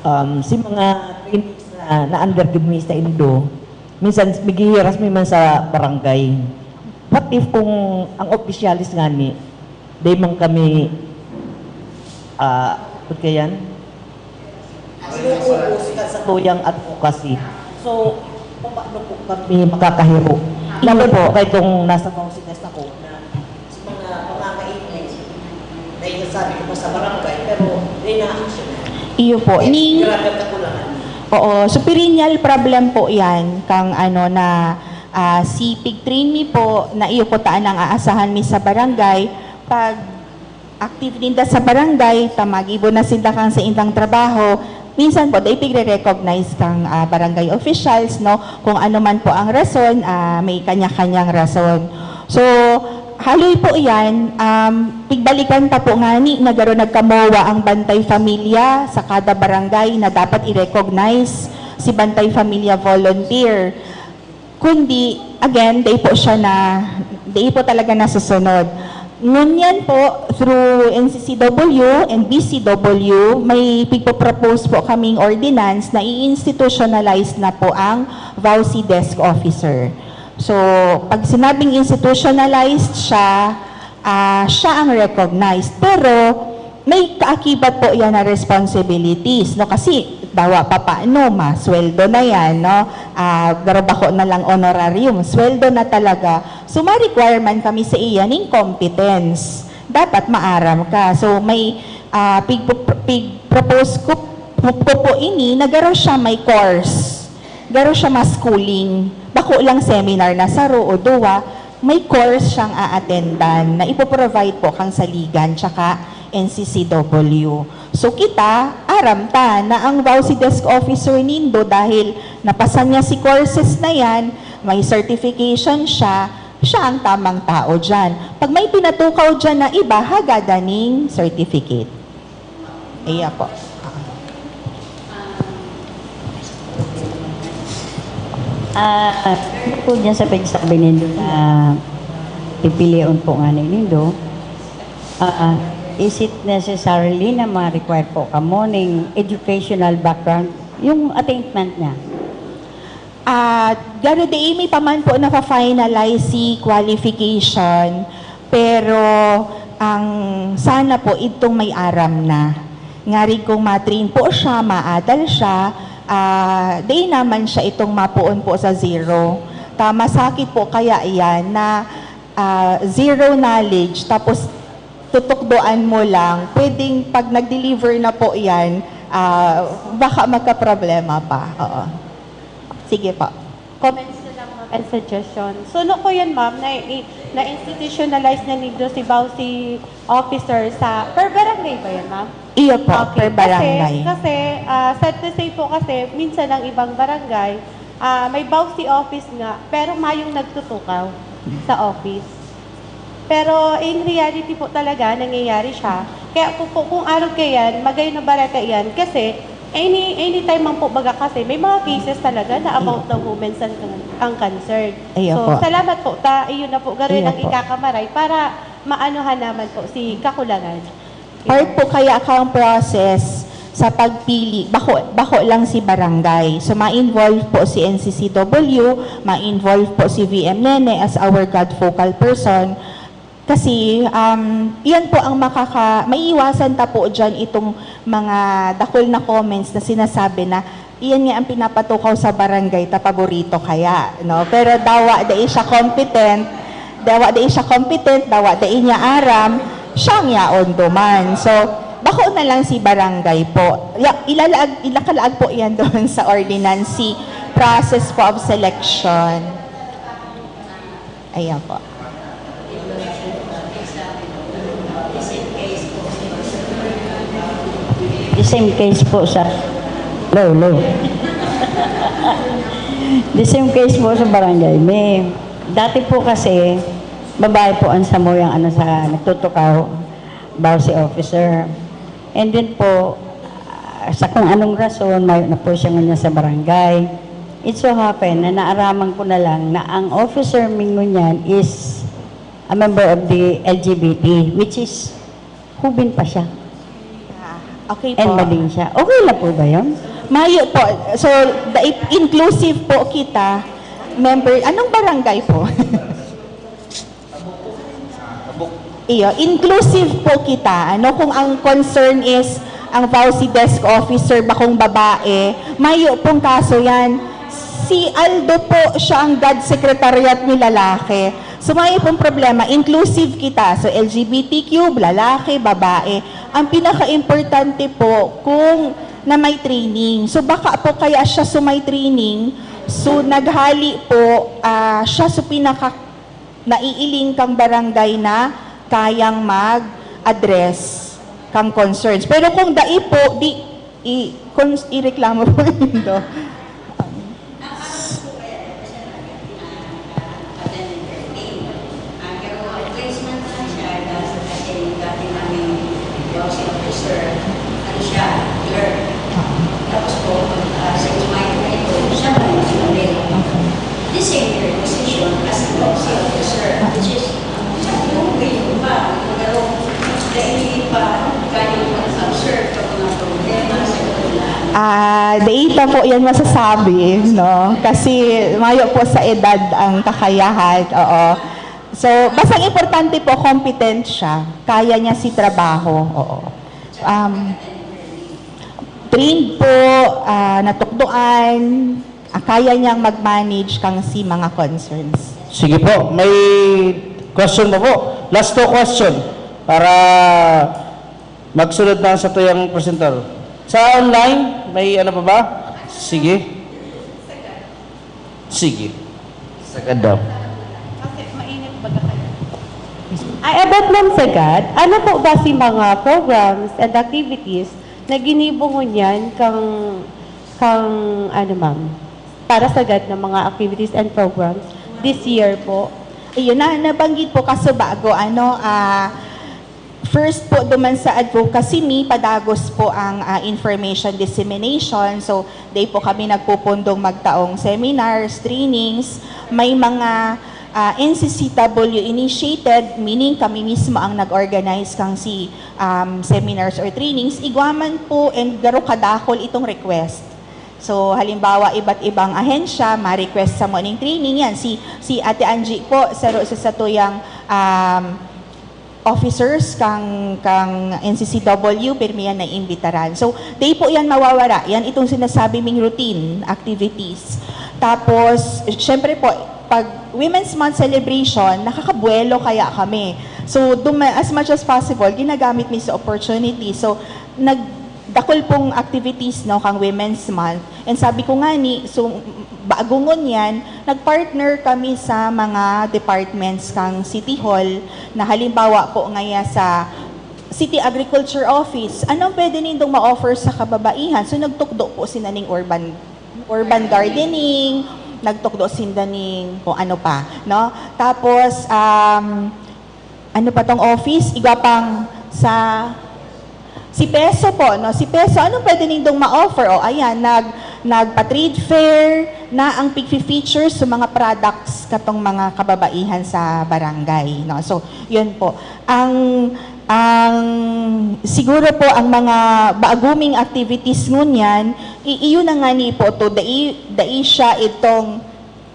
um, si mga trainees na, na under gid mi sa indo, minsan maghihiras mi man sa barangay. What if kung ang opisyalis ngani, di man kami, ah, ano kaya yan? Focus ka sa tuyang advocacy. So, paano po kami makakahiro? Lalo po kay kung nasa Bausigas ako na sa mga pangangailangan na inasabi ko pa sa barangay, pero may na-action na. Iyo po. Ni, Grabe ang kakulangan. Oo, so perennial problem po yan kang ano na ah, si pigtrain mi po na iyo po taan ang aasahan mi sa barangay. Pag active ninda sa barangay, ta magibo na sinda kang sa indang trabaho, minsan po, dai pigre-recognize kang ah, barangay officials, no? Kung ano man po ang rason, ah, may kanya-kanyang rason. So, haloy po yan, um, pigbalikan pa po ngani na garo nagkamowa ang Bantay Familia sa kada barangay na dapat i-recognize si Bantay Familia Volunteer. Kundi, again, dai po siya na, dai po talaga nasusunod. Ngunyan po, through N C C W and B C W, may pigpo-propose po kaming ordinance na i-institutionalize na po ang VAWC Desk Officer. So, pag sinabing institutionalized siya, ah, siya ang recognized. Pero, may kaakibat po yan na responsibilities, no? Kasi, dawa pa paano, masweldo na yan, no? Ah, pero bako na lang honorarium, sweldo na talaga. So, ma-requirement kami sa iya ning competence. Dapat maaram ka. So, may, ah, pig-, pig-propose ko, ko po ini na garo siya may course. Garo siya mas schooling. Bako lang seminar na saro o duwa, may course siyang a-attendan na ipo-provide po kang Saligan tsaka N C C W. So, kita, aram ta na ang VAWC Desk Officer nindo, dahil napasa niya si courses na yan, may certification siya, siya ang tamang tao dyan. Pag may pinatukaw dyan na iba, hagada ning certificate. Iya po. Ah, po dyan sa pagsabi nindo na pipilion po nga ni nindo, ah, is it necessarily na ma-require po kamo ning educational background, yung attainment niya? Ah, garo dai mi pa man po nafa-finalize si qualification, pero ang sana po idtong may aram na. Ngarig kung ma-train po siya, maadal siya, ah, dai naman siya itong mapoon po sa zero. Ta masakit po kaya iyan na, ah, zero knowledge, tapos tutukdoan mo lang, pwedeng pag nag-deliver na po yan, ah, baka magka-problema pa. Oo. Sige po. Comments na lang, ma'am, and suggestion. Suno ko yun, ma'am, na, i- na-institutionalize na nindo si VAWC officer sa, per barangay ba yun, ma'am? Iyo po, per barangay. Kasi, kasi ah, sad to say po kasi, minsan ang ibang barangay, ah, may VAWC office nga, pero mayong nagtutukaw sa office. Pero in reality po talaga, nangyayari siya. Kaya po, po kung arog kayan, magay na barata yan. Kasi, any, anytime man po baga kasi, may mga cases talaga na about the women ang, ang concern. Iyo so, po. Salamat po. Ta, iyon na po, garo Iyo lang po. Ikakamaray para maanuhan naman po si kakulangan. Part po kaya kang process sa pagpili, bako, bako lang si barangay. So, ma-involve po si N C C W, ma-involve po si V M Nene as our God focal person. Kasi, um, yan po ang makaka-, maiiwasan ta po dyan itong mga dakul na comments na sinasabi na iyan nga ang pinapatukaw sa barangay ta paborito kaya, no? Pero dawa dai siya competent, dawa dai siya competent, dawa dai niya aram, siya ang yaon duman. So, bako na lang si barangay po. Ya, ilalaag, ilakalaag po yan doon sa ordinance, si process po of selection. Ayan po. The same case po sa... Low, low. The same case po sa barangay. May, dati po kasi, babae po ang samuyang ano sa nagtutukaw, VAWC officer. And then po, ah, sa kung anong rason, mayo na po siya ngunyan sa barangay. It so happen na naaraman ko na lang na ang officer mi ngunyan is a member of the L G B T, which is hubin pa siya. Ah, okay po. And mading siya. Okay lang po ba yun? Mayo po. So, dai-, inclusive po kita. Member, anong barangay po? Iyo, inclusive po kita. Ano, kung ang concern is ang VAWC desk officer, bakong babae, mayo pong kaso yan. Si Aldo po, siya ang God Secretariat ni lalaki. So, mayo pong problema. Inclusive kita. So, L G B T Q, lalaki, babae. Ang pinaka-importante po, kung na may training. So, baka po kaya siya so may training. So, naghali po, ah, siya so pinaka naiiling kang barangay na kayang mag-address kang concerns. Pero kung dai po, di, i, cons, ireklamo po nindo. Ang pero ang placement na siya, dahil kasi yung dati namin boxing officer, ano siya, clerk. Tapos po, uh, sa July twenty-two, siya pa rin sinabi. The same year, position as a boxing officer, which is, siya yung way pa, Ah, dai pa po yan masasabi, no? Kasi mayo po sa edad ang kakayahan, oo. So, basta ang importante po, competent siya. Kaya niya si trabaho, oo. Um, trained po, ah, natukdoan, ah, kaya niyang mag-manage kang si mga concerns. Sige po, may question pa po. Last two question para magsunod na sa tuyang presenter. Sa online, may ano pa ba? Sige. Sige. Sagad daw. Ay, about Ma'am Sagad, ano po ba si mga programs and activities na ginibo ngunyan kang, kang ano ma'am, para sagad na mga activities and programs this year po? Ayun na, nabanggit po kaso bago, ano, ah, first po duman sa advocacy me, padagos po ang ah, information dissemination. So, day po kami nagpupundong magtaong seminars, trainings, may mga ah, N C C W initiated, meaning kami mismo ang nag-organize kang si um, seminars or trainings, igwa man po and garo kadakol itong request. So, halimbawa, iba't ibang ahensya, ma-request sa mo ning training yan. Si, si Ate Angie po, saro sa satuyang um, officers kang, kang N C C W, pirmi yan naimbitaran. So, day po yan mawawara. Yan itong sinasabi ming routine activities. Tapos, syempre po, pag Women's Month celebration, nakakabuelo kaya kami. So, duma- as much as possible, ginagamit mi sa opportunity. So, nag dakul pong activities no kang Women's Month. And sabi ko nga ni, so bago ngunyan, nag-partner kami sa mga departments kang City Hall na halimbawa po ngaya sa City Agriculture Office. Anong pwede nindong ma-offer sa kababaihan? So nagtukdo po sinaning urban urban gardening, nagtukdo sinda ning kung ano pa, no? Tapos um, ano pa tong office? Igwa pang sa si Peso po, no? Si Peso, anong pwede nindong ma-offer? O ayan, nag nagpa-trade fair na ang pigfi-features sa mga products katong mga kababaihan sa barangay, no? So, yun po. Ang ang siguro po ang mga baguming activities ngunyan, iyo na nga ni po to, dai, dai siya itong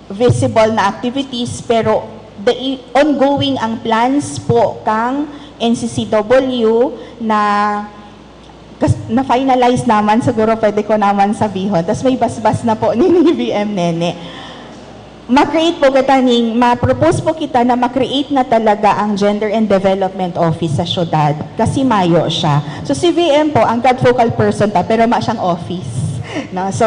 visible na activities, pero the ongoing ang plans po kang N C C W na na-finalize naman, siguro pwede ko naman sabihon. Tapos may basbas na po ni V M Nene. Ma-create po kita ning, ma-propose po kita na ma-create na talaga ang Gender and Development Office sa syudad. Kasi mayo siya. So si V M po, ang God focal person ta, pero ma siyang office. No? So,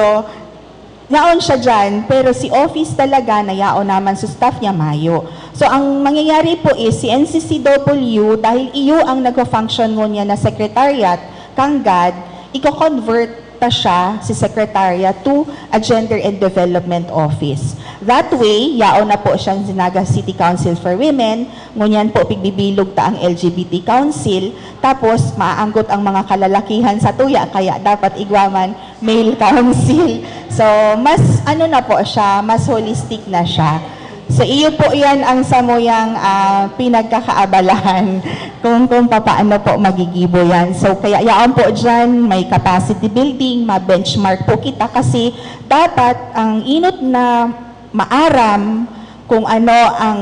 Yaon siya dyan, pero si office talaga na yaon naman sa staff niya, mayo. So, ang mangyayari po is, si N C C W, dahil iyo ang nagfa-function ngunyan na secretariat, kang GAD, iko-convert ta siya, si secretariat, to a gender and development office. That way, yaon na po siyang Zinaga City Council for Women, ngunyan po pigbibilog ta ang L G B T Council, tapos maaanggot ang mga kalalakihan sa tuya, kaya dapat igwaman male council. So, mas ano na po siya, mas holistic na siya. So, iyo po yan ang samuyang ah, pinagkakaabalahan kung, kung papaano po magigibo yan. So, kaya yaon po dyan, may capacity building, ma-benchmark po kita kasi dapat ang inot na maaram kung ano ang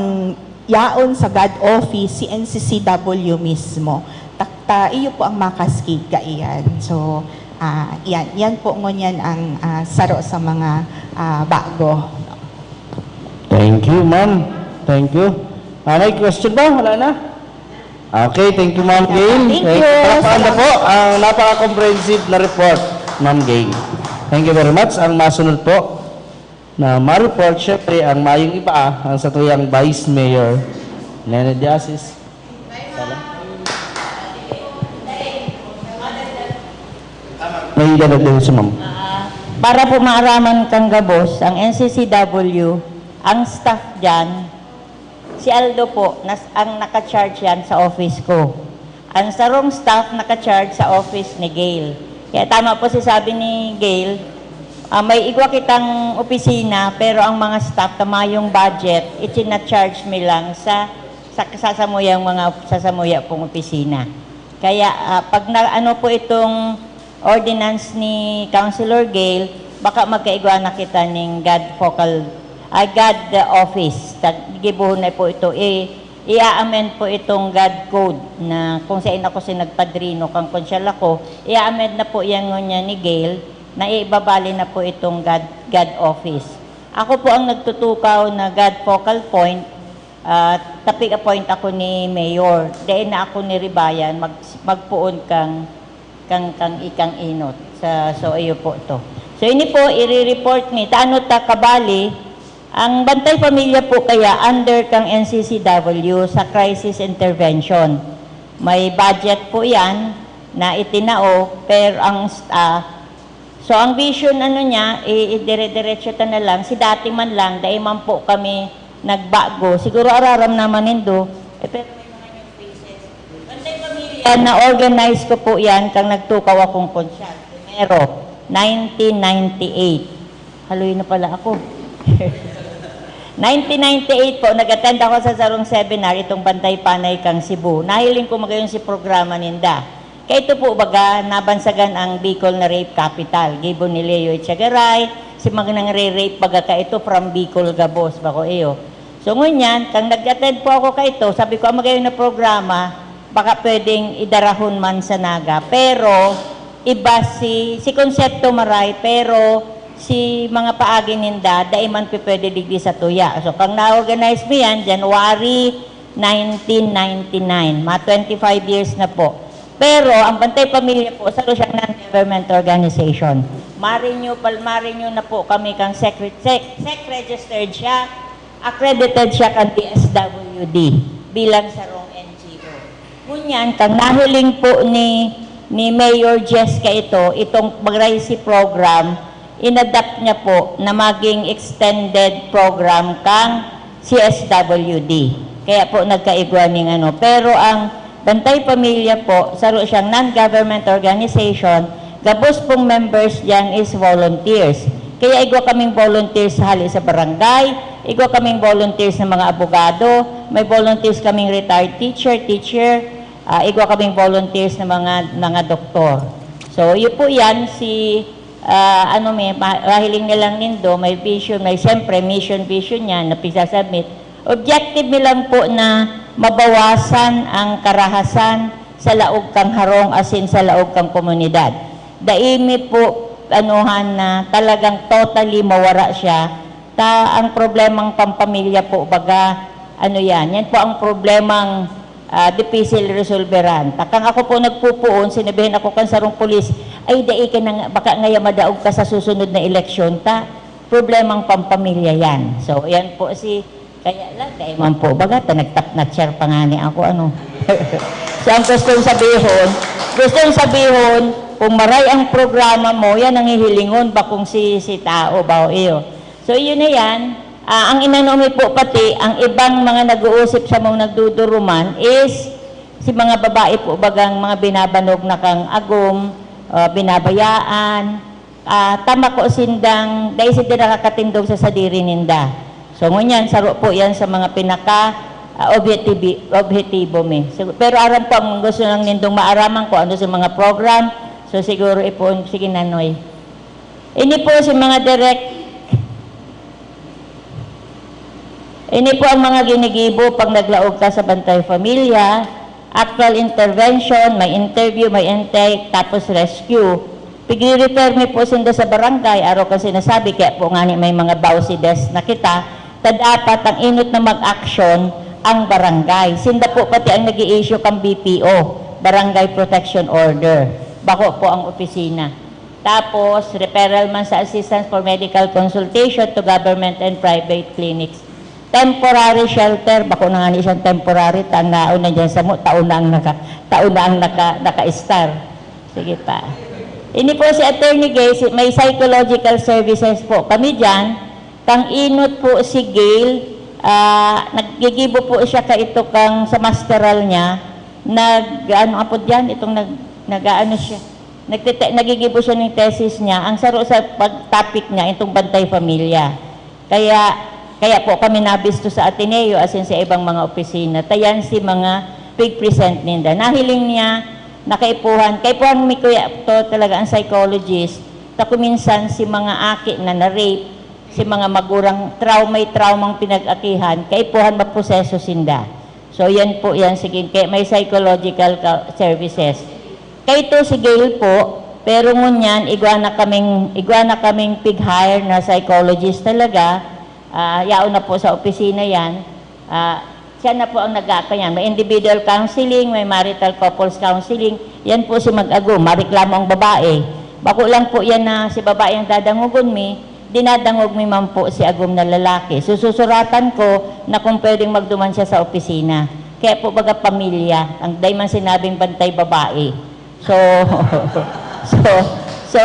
yaon sa GAD office, si N C C W mismo. Takta, iyo po ang makascade kaiyan. So, ah, yan, yan po ngunyan ang ah, saro sa mga ah, bago. Thank you, ma'am. Thank you. Ah, may question ba? Wala na? Okay, thank you, Ma'am Gail. Thank you. Palakpakan na po ang napaka-comprehensive na report, Ma'am Gail. Thank you very much. Ang masunod po na ma-report, syempre, ang mayong iba, ah, ang satuyang Vice Mayor, Nene Diasis. May dadagdagan si Ma'am. Ah, para po maaraman kang gabos, ang N C C W, ang staff dyan, si Aldo po, nas, ang naka-charge yan sa office ko. Ang sarong staff naka-charge sa office ni Gail. Kaya tama po si sabi ni Gail, ah, may igwa kitang opisina, pero ang mga staff na mayong budget, itina-charge mi lang sa, sa sasamuyang mga sasamuya pong opisina. Kaya ah, pag na, ano po itong ordinance ni Councilor Gail, baka magkaigwa na kita ning GAD focal, ay, GAD office. Tag-, gibohon na po ito, i-, i-amend po itong GAD code na kung saan ako si nagpadrino kang konsyal ako, i-amend na po yan ngunyan ni Gail na ibabali na po itong GAD, GAD office. Ako po ang nagtutukaw na GAD focal point, ah, tapig appoint ako ni Mayor. Dahil na ako ni Ribayan, mag-, magpoon kang, kang, kang ikang inot. Sa, so, iyo po to. So, ini po, i-report ni, ta ano ta kabali, ang Bantay Pamilya po kaya under kang N C C W sa crisis intervention. May budget po yan na itinao, pero ang, ah, so, ang vision, ano niya, i-, idire-diretso ta na lang, si dati man lang, dai man po kami nagbago. Siguro araram naman nindo, eh, pero may mga new faces. Bantay Pamilya, na-organize ko po yan, kang nagtukaw akong konsyal. Primero, nineteen ninety-eight. Haloy na pala ako. Nineteen ninety-eight po, nag-attend ako sa sarong seminar, itong Bantay Panay kang Cebu. Nahiling ko magayon si programa ninda. Kaito po baga, nabansagan ang Bicol na rape capital. Gibo ni Leo Echegaray, si mga nangre-rape baga kaito from Bicol gabos, bako iyo. So, ngunyan, kang nag-attend po ako kaito, sabi ko, "Ang magayon na programa, baka pwedeng idarahon man sa Naga." Pero, iba si, si konsepto maray, pero si mga paagi ninda, dai man pe pwede digdi sa tuya. So, kang na-organize mo yan, January nineteen ninety-nine, mga twenty-five years na po. Pero, ang Bantay Pamilya po, saro siyang non-government organization. Ma-renew, pal-, ma-renew na po kami kang secret, sec, sec registered siya, accredited siya kan D S W D bilang sarong N G O. Ngunyan, kang nahiling po ni, ni Mayor Jess kaito, itong Magraysi program, inadapt niya po na maging extended program kang C S W D. Kaya po nagkaigwa ning ano. Pero ang Bantay Pamilya po, saro siyang non-government organization, gabos pong members diyan is volunteers. Kaya igwa kaming volunteers hali sa barangay, igwa kaming volunteers na mga abogado, may volunteers kaming retired teacher, teacher, ah, igwa kaming volunteers na mga, mga doktor. So, yun po yan, si, ah, ano, may ma-, mahiling na lang nindo, may vision, may, siyempre, mission, vision niya na pisasubmit. Objective mi lang po na mabawasan ang karahasan sa laog kang harong asin sa laog kang komunidad. Dai mi po anuhan na talagang totally mawara siya. Ta ang problemang pampamilya po, baga, ano yan, yan po ang problemang, ah, dipisil resolveran. Ta kang ako po nagpupuon, sinabihan ako kan sarong pulis, "Ay, dai ka na nga, baka ngaya madaog ka sa susunod na eleksyon." Ta problemang pampamilya yan. So, yan po si, kaya lang, dai man po, baga, ta nagtapnat siya pa nga ni ako, ano. So, ang gustong sabihon, gustong sabihon, kung maray ang programa mo, yan ang hihilingon, bakong si, si tao, bao iyo. So, yun na yan. Ah, ang inano mi po pati, ang ibang mga nag-uusip sa mga nagduduruman is si mga babae po, bagang mga binabanog na kang agom, ah, binabayaan, ah, tama ko sindang, dai sinda nakakatindog sa sadiri ninda. So, ngunyan, saro po yan sa mga pinaka, ah, objetibi-, objetibo mi. So, pero aram ko, ang gusto lang nindong maaraman ko ano sa mga program. So, siguro, ipo, sige, Nanoy. Ini po si mga direct, ini po ang mga ginigibo pag naglaog ka sa Bantay Pamilya, actual intervention, may interview, may intake, tapos rescue. Pigre-refer mi po sinda sa barangay, araw kan sinasabi, kaya po ngani may mga bawsi desk na kita, ta dapat ang inot na mag-action ang barangay. Sinda po pati ang nag-i-issue kan B P O, Barangay Protection Order. Bako po ang opisina. Tapos, referral man sa Assistance for Medical Consultation to government and private clinics. Temporary shelter, bako na ngani siyang temporary, ta ang nauna diyan samo, taon na ang naka-, taon na ang naka-, naka-star. Sige pa. Ini po si Attorney Gay, si, may psychological services po kami diyan. Kang inot po si Gail, ah, naggigibo po siya kaito kang sa masteral niya, nag, ano apo diyan, itong nag, nag-aano siya, nagtete-, nagigibo siya ng thesis niya. Ang saro sa pag-, topic niya, itong Bantay Pamilya. Kaya, kaya po kami nabisto sa Ateneo, asin sa ibang mga opisina. Ta yan si mga pig-present ninda. Nahiling niya, Nakaipuhan, kaipuhan mi kuya to talaga ang psychologist. Ta kung minsan si mga aki na na-rape, si mga magurang trau-, may traumang pinag-akihan, kaipuhan maproseso sinda. So, yan po yan. Sige, kaya may psychological ka-, services. Kay ito si Gail po, pero ngunyan, igwa na kaming, igwa na kaming pig-hire na psychologist talaga. Ah, yaon na po sa opisina yan. Ah, siya na po ang nag-aapa yan. May individual counseling, may marital couples counseling. Yan po si mag-agom, mareklamo ang babae. Bako lang po yan na si babae ang dadangogon mi, dinadangog mi man po si agom na lalaki. So, susuratan ko na kung pwedeng magduman siya sa opisina. Kaya po baga pamilya, ang dai man sinabing bantay babae. So, so, so,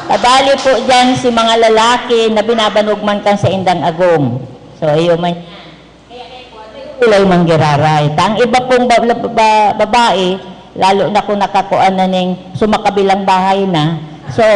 kabali po dyan si mga lalaki na binabanog man kan sa indang agom. So, iyo man. Ulay man giraray. Ta ang iba pong ba-, ba-, babae, lalo na kung nakakuan na ning sumakabilang bahay na. So,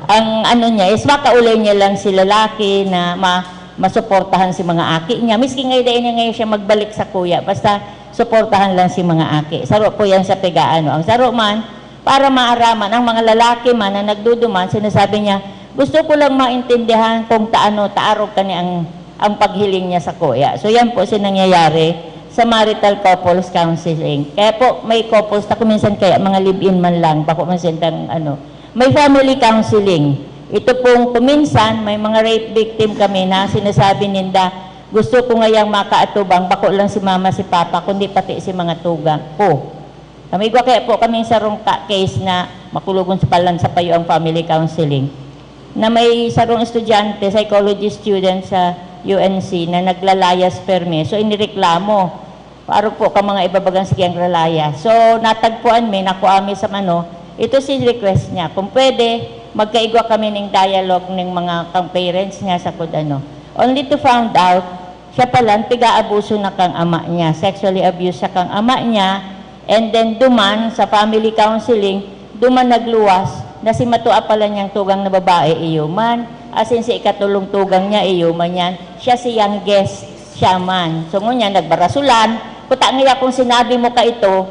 ang ano niya is makaulay niya lang si lalaki na ma-, masuportahan si mga aki niya. Miski ngay dai na ngay siya magbalik sa kuya, basta suportahan lang si mga aki. Saro po yan sa pigaano. Ang saro man, para maaraman, ang mga lalaki man na nagduduman, sinasabi niya, "Gusto ko lang maintindihan kung taano, taarog kani ang, ang paghiling niya sa kuya." So, yan po si nangyayari sa marital couples counseling. Kaya po, may couples na kung minsan kaya mga live-in man lang, bako man sindang ano. May family counseling. Ito pong kuminsan, may mga rape victim kami na sinasabi ninda, "Gusto ko ngayang makaatubang, bako lang si mama, si papa, kundi pati si mga tugang ko." Kami igwa kaya po kaming sarong ka-, case na makulogon sa palan sa payo ang family counseling, na may sarong estudyante, psychology student sa U N C, na naglalayas permi. So, inireklamo. Paarog po ka mga ibabagang sige ang lalaya. So, natagpuan mi, nakuha mi sa mano, ito si request niya. Kung pwede, magkaigwa kami ning dialogue ning mga kang parents niya sa kung ano. Only to found out, siya pala, piga-abuso na kang ama niya. Sexually abused siya kang ama niya. And then, duman sa family counseling, duman nagluwas na si matua pala niyang tugang na babae, iyo man. As in, si ikatulong tugang niya, iyo man yan. Siya si youngest, siya man. So, ngunyan, nagbarasulan. Kuta nga kung sinabi mo ka ito,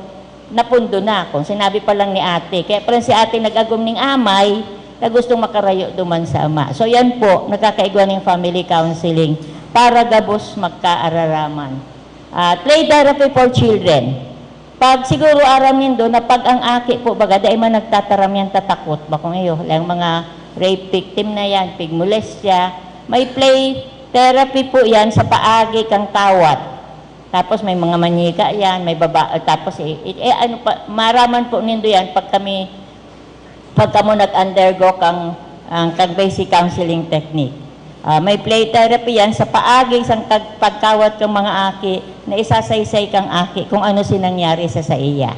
napundo na. Kung sinabi pa lang ni ate. Kaya parang si ate nag-agom ning amay na gustong makarayo duman sa ama. So, yan po, nagkakaigwa ning family counseling para gabos magkaararaman. Ah, play therapy for children. Pag siguro aram nindo na pag ang aki po baga, dai man nagtataram yan, tatakot ba kung iyo, ang mga rape victim na yan, pig molestia, may play therapy po yan sa paagi kang kawat. Tapos may mga manika yan, may baba, tapos eh, eh, eh, ano pa, maraman po nindo yan pag kami, pag kamo nag-undergo kang, ang, kang basic counseling technique. Ah, may play therapy yan sa paagi sang kag-, pagkawat kang mga aki na isasaysay kang aki kung ano si nangyari sa saiya.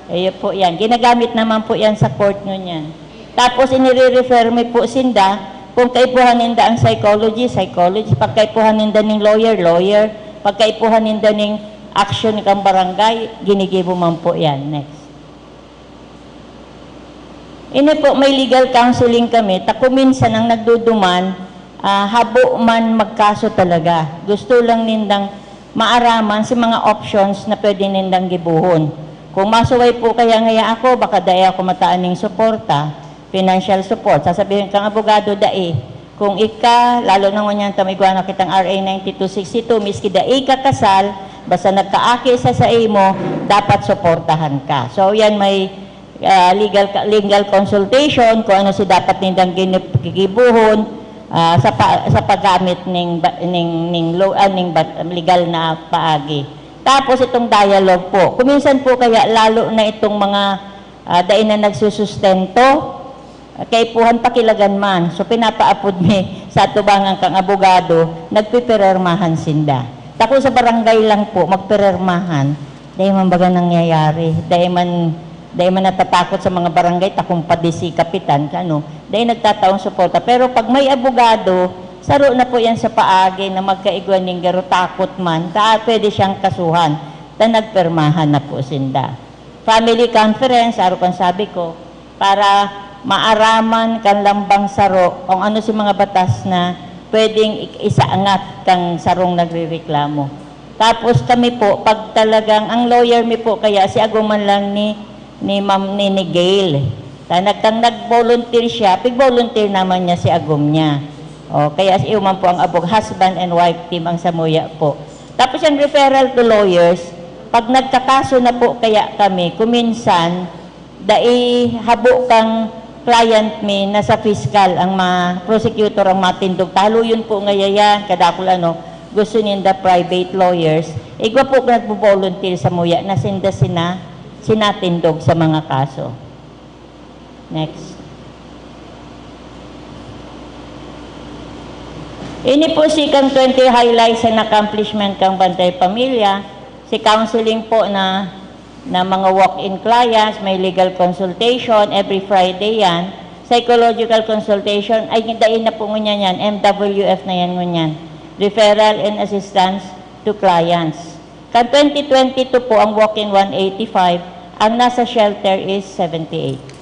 Iyo po yan. Ginagamit naman po yan sa court ngunyan. Tapos inire-refer mi po sinda, kung kaipuhan ninda ang psychology, psychology. Pag kaipuhan ninda ning lawyer, lawyer. Pag kaipuhan ninda ning action kang barangay, ginigibo man po yan. Next. Ini po, may legal counseling kami. Ta kung minsan ang nagduduman, ah, habo man magkaso talaga. Gusto lang nindang maaraman si mga options na pwede nindang gibohon. Kung masuway po kaya ngaya ako, baka dai ako mataan ning suporta, financial support. Sasabihin kang abogado, dai. Kung ika, lalo na ngunyan ta may igwa na kitang R A ninety-two sixty-two, miski dai ka kasal, basta nagkaaki sa saimo, dapat suportahan ka. So, yan may, ah, legal ka-, legal consultation, kung ano si dapat nindang ginip-, gigibuhon, ah, sa pa-, sa paggamit ning ba-, ning, ning law, ah, ning ba-, legal na paagi. Tapos itong dialogue po. Kuminsan po kaya lalo na itong mga, ah, dai na nagsusustento, ah, kaipuhan pakilagan man. So, pinapaapod mi sa atubangan kang abogado, nagpipirermahan sinda. Tako sa barangay lang po, magpirermahan. Dai man baga nangyayari. Dai man, dai man natatakot sa mga barangay, takong padi si kapitan, ano. Dai nagtataong suporta. Pero pag may abogado, saro na po yan sa paagi na magkaigwa ning garo takot man, ta pwede siyang kasuhan. Ta nagpirmahan na po sinda. Family conference, aro kan sabi ko, para maaraman kan lambang saro kung ano si mga batas na pwedeng ik-, isaangat kang sarong nagrereklamo. Tapos kami po, pag talagang ang lawyer mi po, kaya si aguman lang ni ni Ma'am Nini Gail. Ta nagtang nag-volunteer siya, pig-volunteer naman niya si agom niya. O, kaya iyo man po ang abog, husband and wife team ang samuya po. Tapos yung referral to lawyers, pag nagkakaso na po kaya kami, kuminsan, dai habo kang client mi na sa fiscal ang ma-, prosecutor ang matindog. Talo yun po ngayon yan, kadakul ano, gusto ninda private lawyers. Igwa po nagbo-volunteer samuya na sinda sina, sinatindog sa mga kaso. Next. Ini po si kang twenty highlights and accomplishment kang Bantay Pamilya. Si counseling po na, na mga walk-in clients, may legal consultation, every Friday yan. Psychological consultation, ay dai na po ngunyan yan, M W F na yan ngunyan. Referral and assistance to clients. Kan twenty twenty-two po ang walk-in one eighty-five, ang nasa shelter is seventy-eight.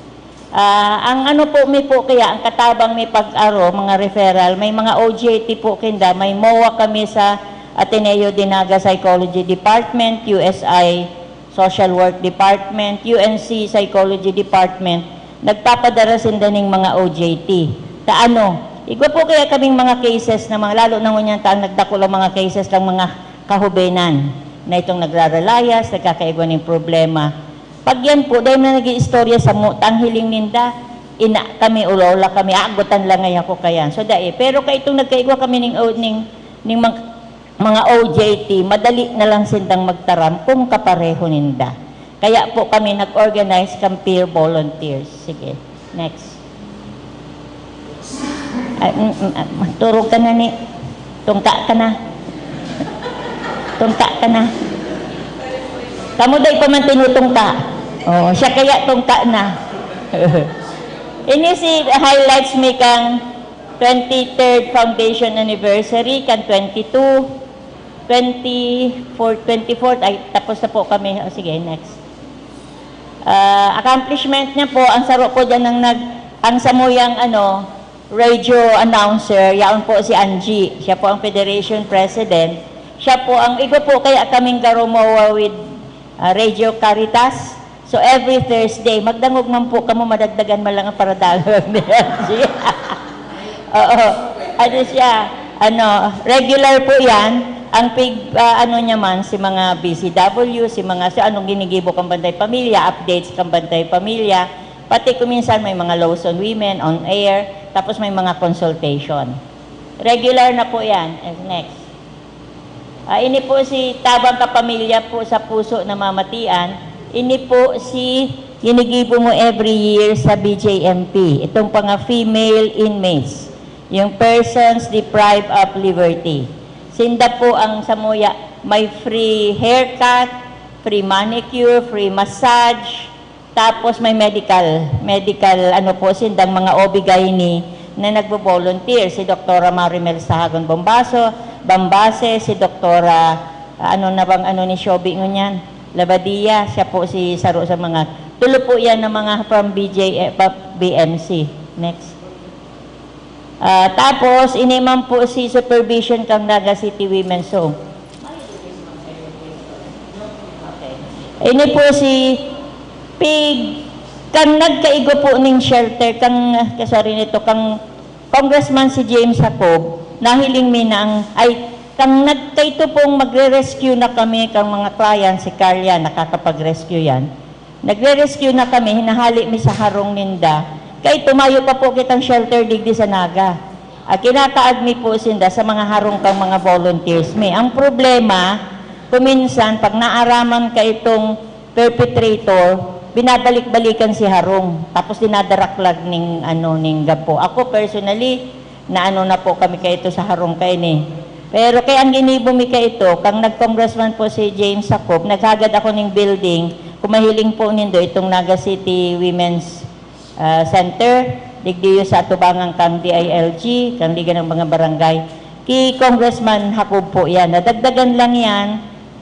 Ah, ang ano po mi po kaya, ang katabang mi pag-aro, mga referral, may mga O J T po kinda, may MOA kami sa Ateneo de Naga Psychology Department, U S I Social Work Department, U N C Psychology Department, nagpapadara sinda ning mga O J T. Ta ano, igwa po kaya kaming mga cases na mga, lalo na ngunyan ta ang nagdakul ang mga cases ng mga kahubenan na itong nagraralayas, nagkakaigwa ning problema. Pag yan po, dahil na nag-iistorya sa mu-, tang hiling ninda, ina kami, ulola kami, aagotan lang ngay ako kayan. So, dai. Pero kay itong nagkaigwa kami ning, o-, ning, ning mga, mga O J T, madali na lang sindang magtaram kung kapareho ninda. Kaya po kami nag-organize kang peer volunteers. Sige, next. Ay, mm, mm, ah, turog ka na ni. Tungka ka na. Tungka ka na. Kamo dai pa man tinutungka. Oh, siya kaya tungka na. Ini si highlights mi kang twenty-third foundation anniversary, kan twenty-two, twenty-four, twenty-four, ay, tapos na po kami. O, sige, next. Ah, accomplishment niya po, ang saro po dyan ang nag-, ang samuyang, ano, radio announcer, yaon po si Angie. Siya po ang federation president. Siya po ang, igo po kaya kaming garumawa with, ah, Radio Caritas. So, every Thursday, magdangog man po kamo, madagdagan man lang ang paradangog ni Angie. Oo. Ano siya, ano, regular po yan. Ang pig-, ah, ano niya man, si mga B C W, si mga, si anong ginigibo kang Bantay Pamilya, updates kang Bantay Pamilya, pati kung minsan may mga Luzon Women on air, tapos may mga consultation. Regular na po yan. Eh, next. Ah, ini po si Tabang Kapamilya po sa Puso na Mamatian. Ini po si ginigibo mo every year sa B J M P. Itong mga female inmates, yung persons deprived of liberty. Sinda po ang samuya, may free haircut, free manicure, free massage, tapos may medical, medical ano po, sindang mga O B gynae na nagbo-volunteer, si Doktora Marimel Sahagon Bombaso, Bambase, si Doktora, ah, ano na bang ano ni Shobi ngunyan? Labadia, siya po si saro sa mga, tulo po yan ng mga from B J, eh, pa-, B M C. Next. Ah, tapos, ini man po si supervision kang Naga City Women's Home. Okay. Ini po si Pig, kang nagkaigo po ning shelter, kang, ah, sorry nito, kang Congressman si James Jacob, nahiling mi na ang, ay, kang nagkaito pong magre-rescue na kami, kang mga client, si Carl yan, nakakapag-rescue yan. Nagre-rescue na kami, hinahali mi sa harong ninda. Kay tumayo pa po kitang shelter digdi sa Naga. At kinakaag mi po sinda sa mga harong kang mga volunteers mi. Ang problema, kuminsan, pag naaraman ka itong perpetrator, binabalik-balikan si harong. Tapos dinadaraklag ning, ano, ning gapo. Ako personally, na ano na po kami kaito sa harong kaini. Pero kay ang ginibo mi kaito, kang nag-congressman po si James Jacob, naghagad ako ning building, kung mahiling po nindo itong Naga City Women's, ah, Center, digdiyo sa atubangan kang D I L G, kang Liga ng mga Barangay. Ki Congressman Jacob po yan. Nadagdagan lang yan,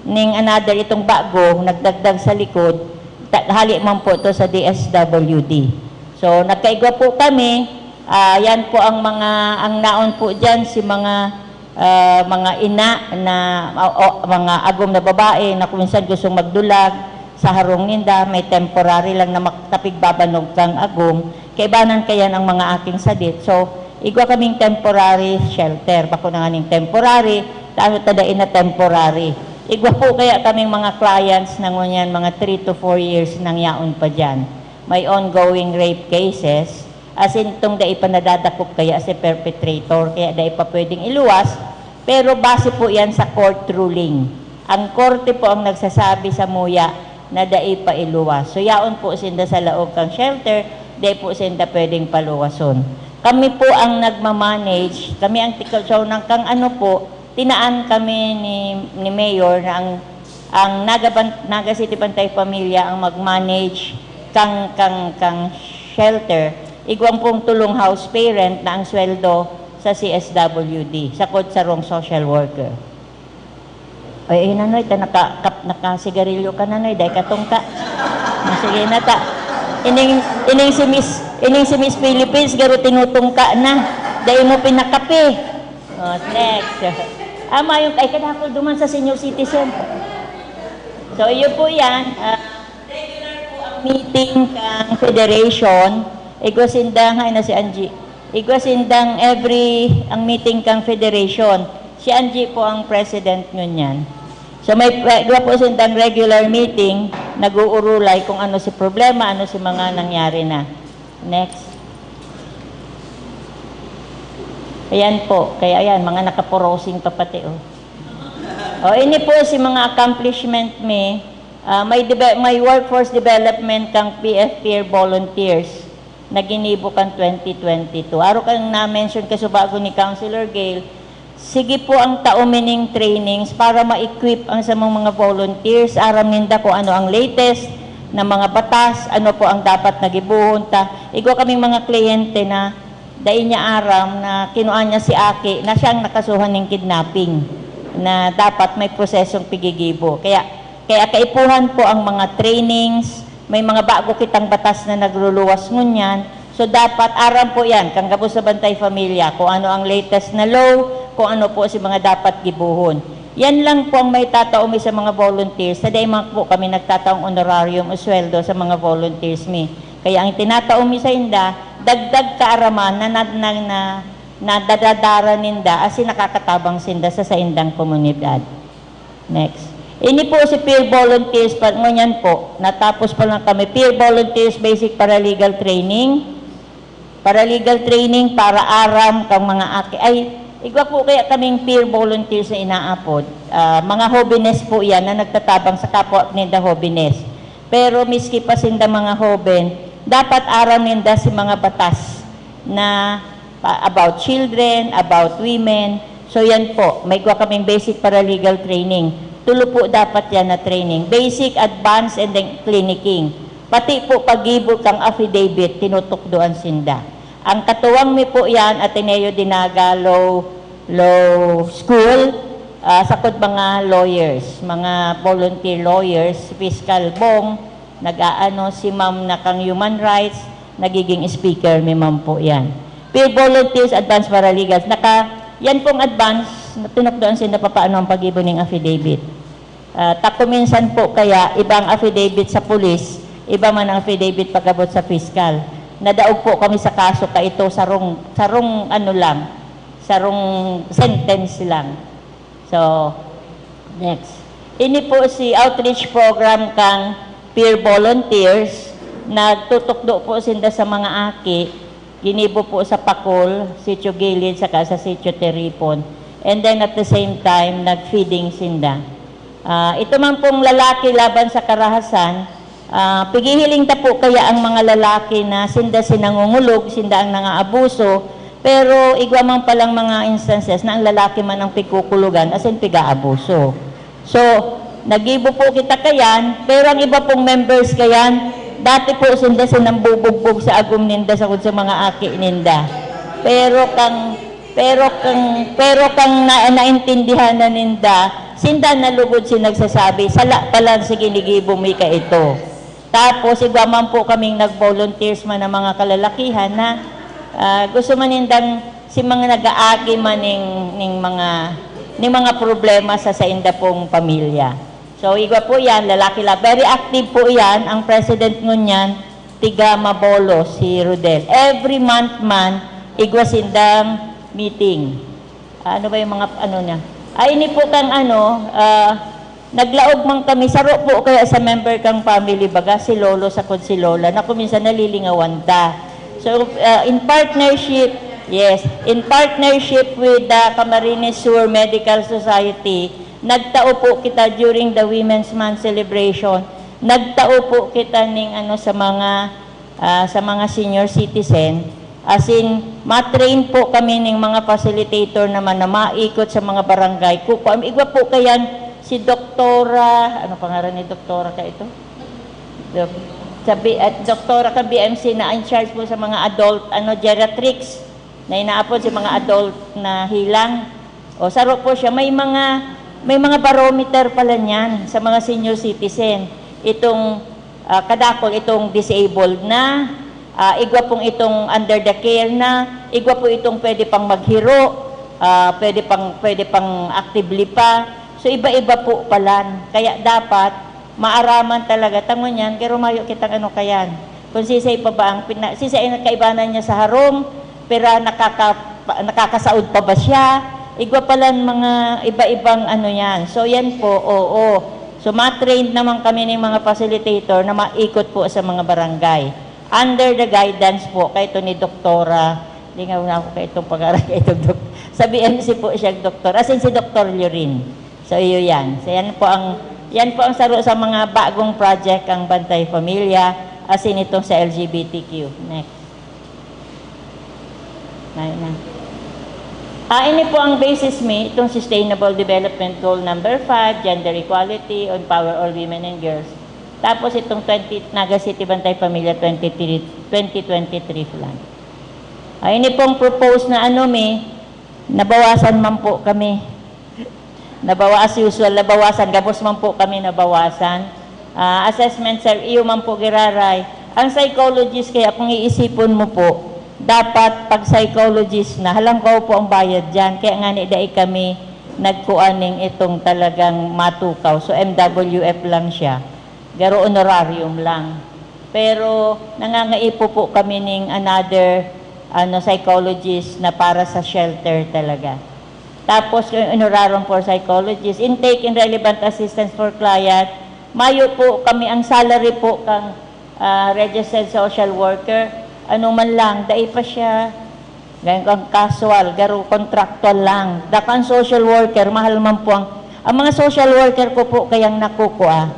ning another itong bago, nagdagdag sa likod, ta-, hali man po to sa D S W D. So, nagkaigwa po kami, ah, yan po ang mga, ang naon po dyan, si mga, ah, mga ina na, o, o, mga agom na babae na kung minsan gustong magdulag, sa harong ninda, may temporary lang na mak-, tapigbabanog kang agom, kaibanan kayan ang mga aking sadit. So, igwa kaming temporary shelter. Bako na nganing temporary, tano ta dai na temporary. Igwa po kaya kaming mga clients na ngunyan, mga three to four years nang yaon pa dyan. May ongoing rape cases, as in, tong dai pa nadadakop kaya si perpetrator, kaya dai pa pwedeng iluwas, pero base po yan sa court ruling. Ang korte po ang nagsasabi sa muya na dai pa iluwas. So, yaon po sinda sa laog kang shelter, dai po sinda pwedeng paluwason. Kami po ang nagmamanage, kami ang tikaw, so, nang kang ano po, tinaan kami ni, ni Mayor na ang, ang Naga Ban-, Naga City Bantay Pamilya ang mag-manage kang, kang, kang shelter. Igwang pong tulong house parent na ang sweldo sa C S W D, sakod sarong social worker. Ay, ay, nanoy, ta naka-, kap-, nakasigarilyo ka, nanoy, dai ka tungka. Ah, sige na ta. Ining, ining si Miss, ining si Miss Philippines, garo tinutungka na. Dai mo pinakape. Oh, next. Ama, yung kay kadakol duman sa senior citizen. So, iyo po yan. Ah, regular po ang meeting kang federation. Igwa sindang, hay na si Angie. Igwa sindang every, ang meeting kang federation. Si Angie po ang president ngunyan. So, may, igwa po sindang regular meeting, nag-uurulay kung ano si problema, ano si mga nangyari na. Next. Ayan po. Kaya ayan, mga nakaporosing pa pati, oh. O, ini po si mga accomplishment mi. Ah, may deve-, may workforce development kang P F Peer Volunteers na ginibo kan twenty twenty-two. Aro kang na-mention kasubago ni Councilor Gail, sige po ang tao mining trainings para ma-equip ang samong mga volunteers. Aram ninda kung ano ang latest na mga batas, ano po ang dapat na gibohon ta. Igwa kaming mga kliyente na dai niya aram na kinua niya si aki na siyang nakasuhan ning kidnapping, na dapat may prosesong pigigibo. Kaya, kaya kaipuhan po ang mga trainings, may mga bago kitang batas na nagluluwas ngunyan. So, dapat aram po yan, kang gabos sa Bantay Pamilya, kung ano ang latest na law, kung ano po si mga dapat gibohon. Yan lang po ang may tatao mi sa mga volunteers. Sa dai man po kami nagtataong honorarium o sweldo sa mga volunteers mi. Kaya ang tinatao mi sa inda, dagdag kaaraman na, na, na, na, nadadadara ninda asin nakakatabang sinda sa saindang komunidad. Next. Ini po si peer volunteers, pa, ngunyan po, natapos pa lang kami. Peer volunteers basic paralegal training. Paralegal training para aram kang mga aki. Ay, igwa po kaya kaming peer volunteers na inaapod. Ah, mga hobenes po yan na nagtatabang sa kapwa ninda hobenes. Pero miski pa sinda mga hoben, dapat aram ninda si mga batas na pa, about children, about women. So yan po, may igwa kaming basic paralegal training. Tulo po dapat yan na training. Basic, advanced, and then clinicking. Pati po paggibo kang affidavit, tinutukdoan sinda. Ang katuwang mi po yan, Ateneo de Naga Law, Law School, ah, sakod mga lawyers, mga volunteer lawyers, fiscal bong, nag-aano, si ma'am na kang human rights, nagiging speaker mi ma'am po yan. Peer volunteers, advance paralegals, naka, yan pong advance, tinukdoan sinda papaano ang pag-ibo ning affidavit. Ah, ta kung minsan po kaya, iba ang affidavit sa pulis, iba man ang affidavit pag-abot sa piskal. Nadaog po kami sa kaso ka ito, sarong, sarong ano lang, sarong sentence lang. So, next. Ini po si outreach program kang peer volunteers. Nagtutukdo po sinda sa mga aki. Ginibo po sa Pakol, Sitio Gilid, saka sa Sitio Teripon. And then at the same time, nag-feeding sinda. Ah, ito man pong lalaki laban sa karahasan, ah, pigihiling ta po kaya ang mga lalaki na sinda si nangungulog, sinda ang nangaabuso, pero igwa man palang mga instances na ang lalaki man ang pigkukulugan, as in, pig-aabuso. So, nagibo po kita kayan, pero ang iba pong members kayan, dati po sinda sinambubugbog sa agom ninda, sakod sa mga aki ninda. Pero kang, pero kang, pero kang na, naintindihan na ninda, sinda na lugod si nagsasabi, "Sala pa lang si ginigibo mi ka ito." Tapos, igwa man po kaming nag-volunteers man ng mga kalalakihan na, ah, gusto man nindang si mga nag-aagi man ning, ning mga, ning mga problema sa sainda pong pamilya. So, igwa po yan, lalaki lang. Very active po yan. Ang president ngunyan, tiga Mabolo, si Rodel. Every month man, igwa sindang meeting. Ano ba yung mga, ano niya? Ay, ini po kang ano, ah, naglaog man kami, saro po kaya sa member kang family, baga, si Lolo sa si Lola, na kuminsan nalilingawan ta. So, ah, in partnership, yes, in partnership with the Camarines Sur Medical Society, nagtao po kita during the Women's Month celebration. Nagtao po kita ning ano sa mga, ah, sa mga senior citizen. As in, ma-train po kami ning mga facilitator naman na maikot sa mga barangay. Kukuan, igwa po kayan si Doktora, ano pangaran ni Doktora ka ito? Dok-, sa B-, at Doktora ka B M C na in charge po sa mga adult, ano, geriatrics, na inaapod sa mga adult na hilang. O, saro po siya. May mga, may mga barometer pala niyan sa mga senior citizen. Itong, ah, kadakol, itong disabled na, ah, igwa pong itong under the care na, igwa po itong pwede pang maghiro, ah, pwede pang, pwede pang actively pa. So, iba-iba po palan. Kaya dapat, maaraman talaga, tangon yan, pero mayo kitang ano kayan. Kung sisay pa ba ang pina-, sisay ang kaibanan niya sa harong, pera nakaka-, pa-, nakakasaod pa ba siya? Igwa palan mga iba-ibang ano yan. So, yan po, oo. So, ma-trained naman kami ng mga facilitator na maikot po sa mga barangay. Under the guidance po, kay ito ni Doktora, lingaw na ako kay itong pangaran, kay itong dok-, sa B M C po siya, Doktor. As in, si Doktor Llorin. So, iyo yan. So, yan po ang, yan po ang saro sa mga bagong project ang Bantay Pamilya, as in itong sa L G B T Q. Next. Ayun na. Ah, ini po ang basis mi, itong Sustainable Development Goal number five, gender equality, empower all women and girls. Tapos itong twenty, Naga City Bantay Pamilya twenty-three, twenty twenty-three plan. Ah, ini pong propose na ano mi, nabawasan man po kami. Nabawa-, as usual, nabawasan. Gabos man po kami nabawasan. Ah, assessment, sir, iyo man po giraray. Ang psychologist, kaya kung iisipon mo po, dapat pag psychologist na, halangkaw po ang bayad dyan. Kaya nga ni dai kami nagkuan ning itong talagang matukaw. So, M W F lang siya. Garo honorarium lang. Pero nangangaipo po kami ning another, ano, psychologist na para sa shelter talaga. Tapos, yung honorarium for psychologist, intake and relevant assistance for client. Mayo po kami, ang salary po kang, ah, registered social worker, ano man lang, dai pa siya. Ganyan kang casual, garo contractual lang. Dakang social worker, mahal man po ang, ang mga social worker ko po kayang nakukua.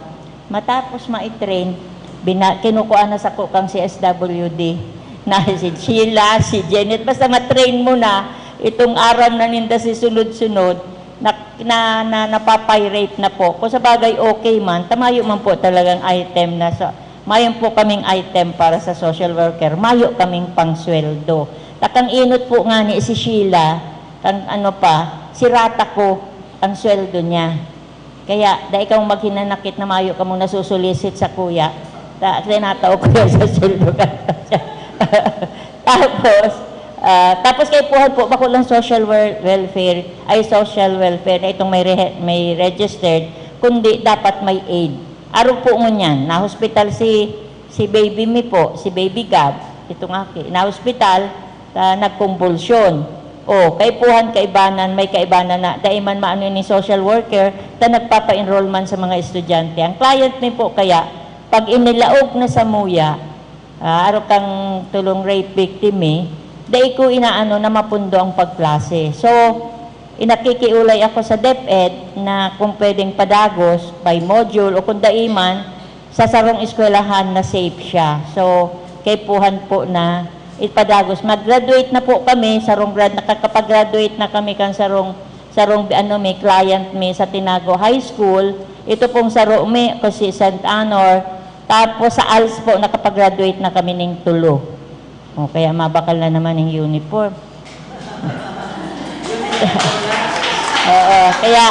Matapos ma-train, bina-, kinukuha na sako kang C S W D. Na si Sheila, si Janet, basta ma-train mo na, itong aram na ninda si sunod-sunod, na, na, na, napapirate na po. Kung sa bagay, okay man, tamayo man po talagang item na sa, mayon po kaming item para sa social worker, mayo kaming pangsweldo. Takang inot po nga ni si Sheila, kang ano pa, si Rata ko, ang sweldo niya. Kaya, dai kamo maghinanakit na mayo kamong nasusulisit sa kuya. Ta-, tinatao ko yan sa sweldo ka. Tapos, ah, tapos kaipuhan po, bako lang social wel-, welfare, ay social welfare na itong may rehe-, may registered, kundi dapat may aid. Arog po ngunyan, na-hospital si, si baby mi po, si baby Gab, itong aki, na-hospital, ta nagkumbulsyon. O, kaipuhan, kaibanan, may kaibanan na dai man maano ni social worker, ta nagpapa-enroll man sa mga estudyante. Ang client mi po kaya, pag inilaog na samuya, ah, arog kang tulong rape victim eh, dai ko inaano na mapundo ang pagklase. So, inakikiulay ako sa DepEd na kung pwedeng padagos, by module, o kung dai man, sa sarong eskwelahan na safe siya. So, kaipuhan po na ipadagos. Mag-graduate na po kami, sarong grad-, nakakapag-graduate na kami kan sarong, sarong, ano, may client mi sa Tinago High School. Ito pong saro mi, ako si Saint Honor. Tapos sa ALS po, nakapag-graduate na kami ning tulo. O, kaya mabakal na naman ang uniform. Oo, kaya,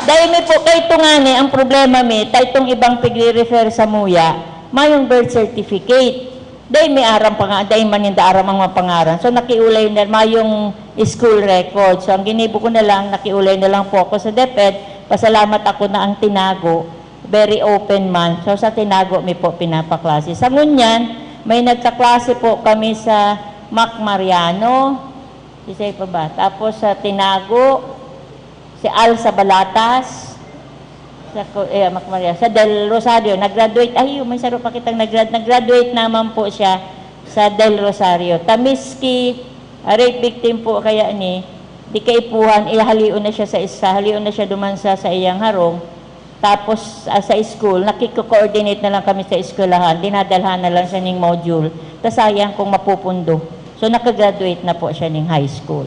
dai mi po, kay ito nga ni, ang problema mi, ta itong ibang pigre-refer samuya, mayong birth certificate. Dai mi aram pa nga, dai man ninda aram ang mga pangaran. So, nakiulay na, mayong school record. So, ang ginibo ko na lang, nakiulay na lang po ako sa DepEd. Pasalamat ako na ang Tinago, very open man. So, sa Tinago mi po pinapaklase. Sa ngunyan, may nagkaklase po kami sa Mac Mariano. Isa pa ba? Tapos sa Tinago, si Al sa Balatas, sa, ko- eh, Mac Mariano, sa Del Rosario, nag-graduate. Ay, may saro pa kitang nag-grad-, nag-graduate naman po siya sa Del Rosario. Tamiski, ah, rape victim po kaya ni, di kaipuhan, ihalion na siya sa isa, halion na siya duman sa, sa iyang harong. Tapos, ah, sa school, nakiko-coordinate na lang kami sa eskwelahan, dinadalhan na lang siya ning module. Ta sayang kung mapupundo. So, nakagraduate na po siya ning high school.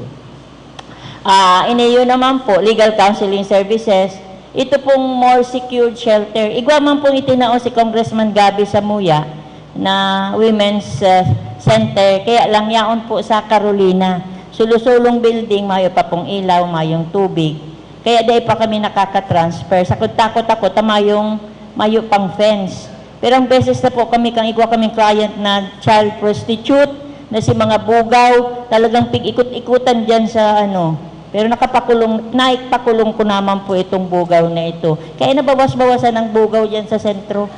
Ah, ini yun naman po, legal counseling services. Ito pong more secured shelter. Igwa man pong itinao si Congressman Gabby Samuya na women's, ah, center. Kaya lang yaon po sa Carolina. Sulo-sulong building, mayo pa pong ilaw, mayong tubig. Kaya dai pa kami nakaka-transfer. Sakot takot ako, ta mayong, mayo pang fence. Pero ang beses na po kami, kang igwa kaming client na child prostitute, na si mga bugaw, talagang pig-ikot-ikutan dyan sa ano. Pero nakapakulong, naikpakulong ko naman po itong bugaw na ito. Kaya nabawas-bawasan ang bugaw dyan sa sentro.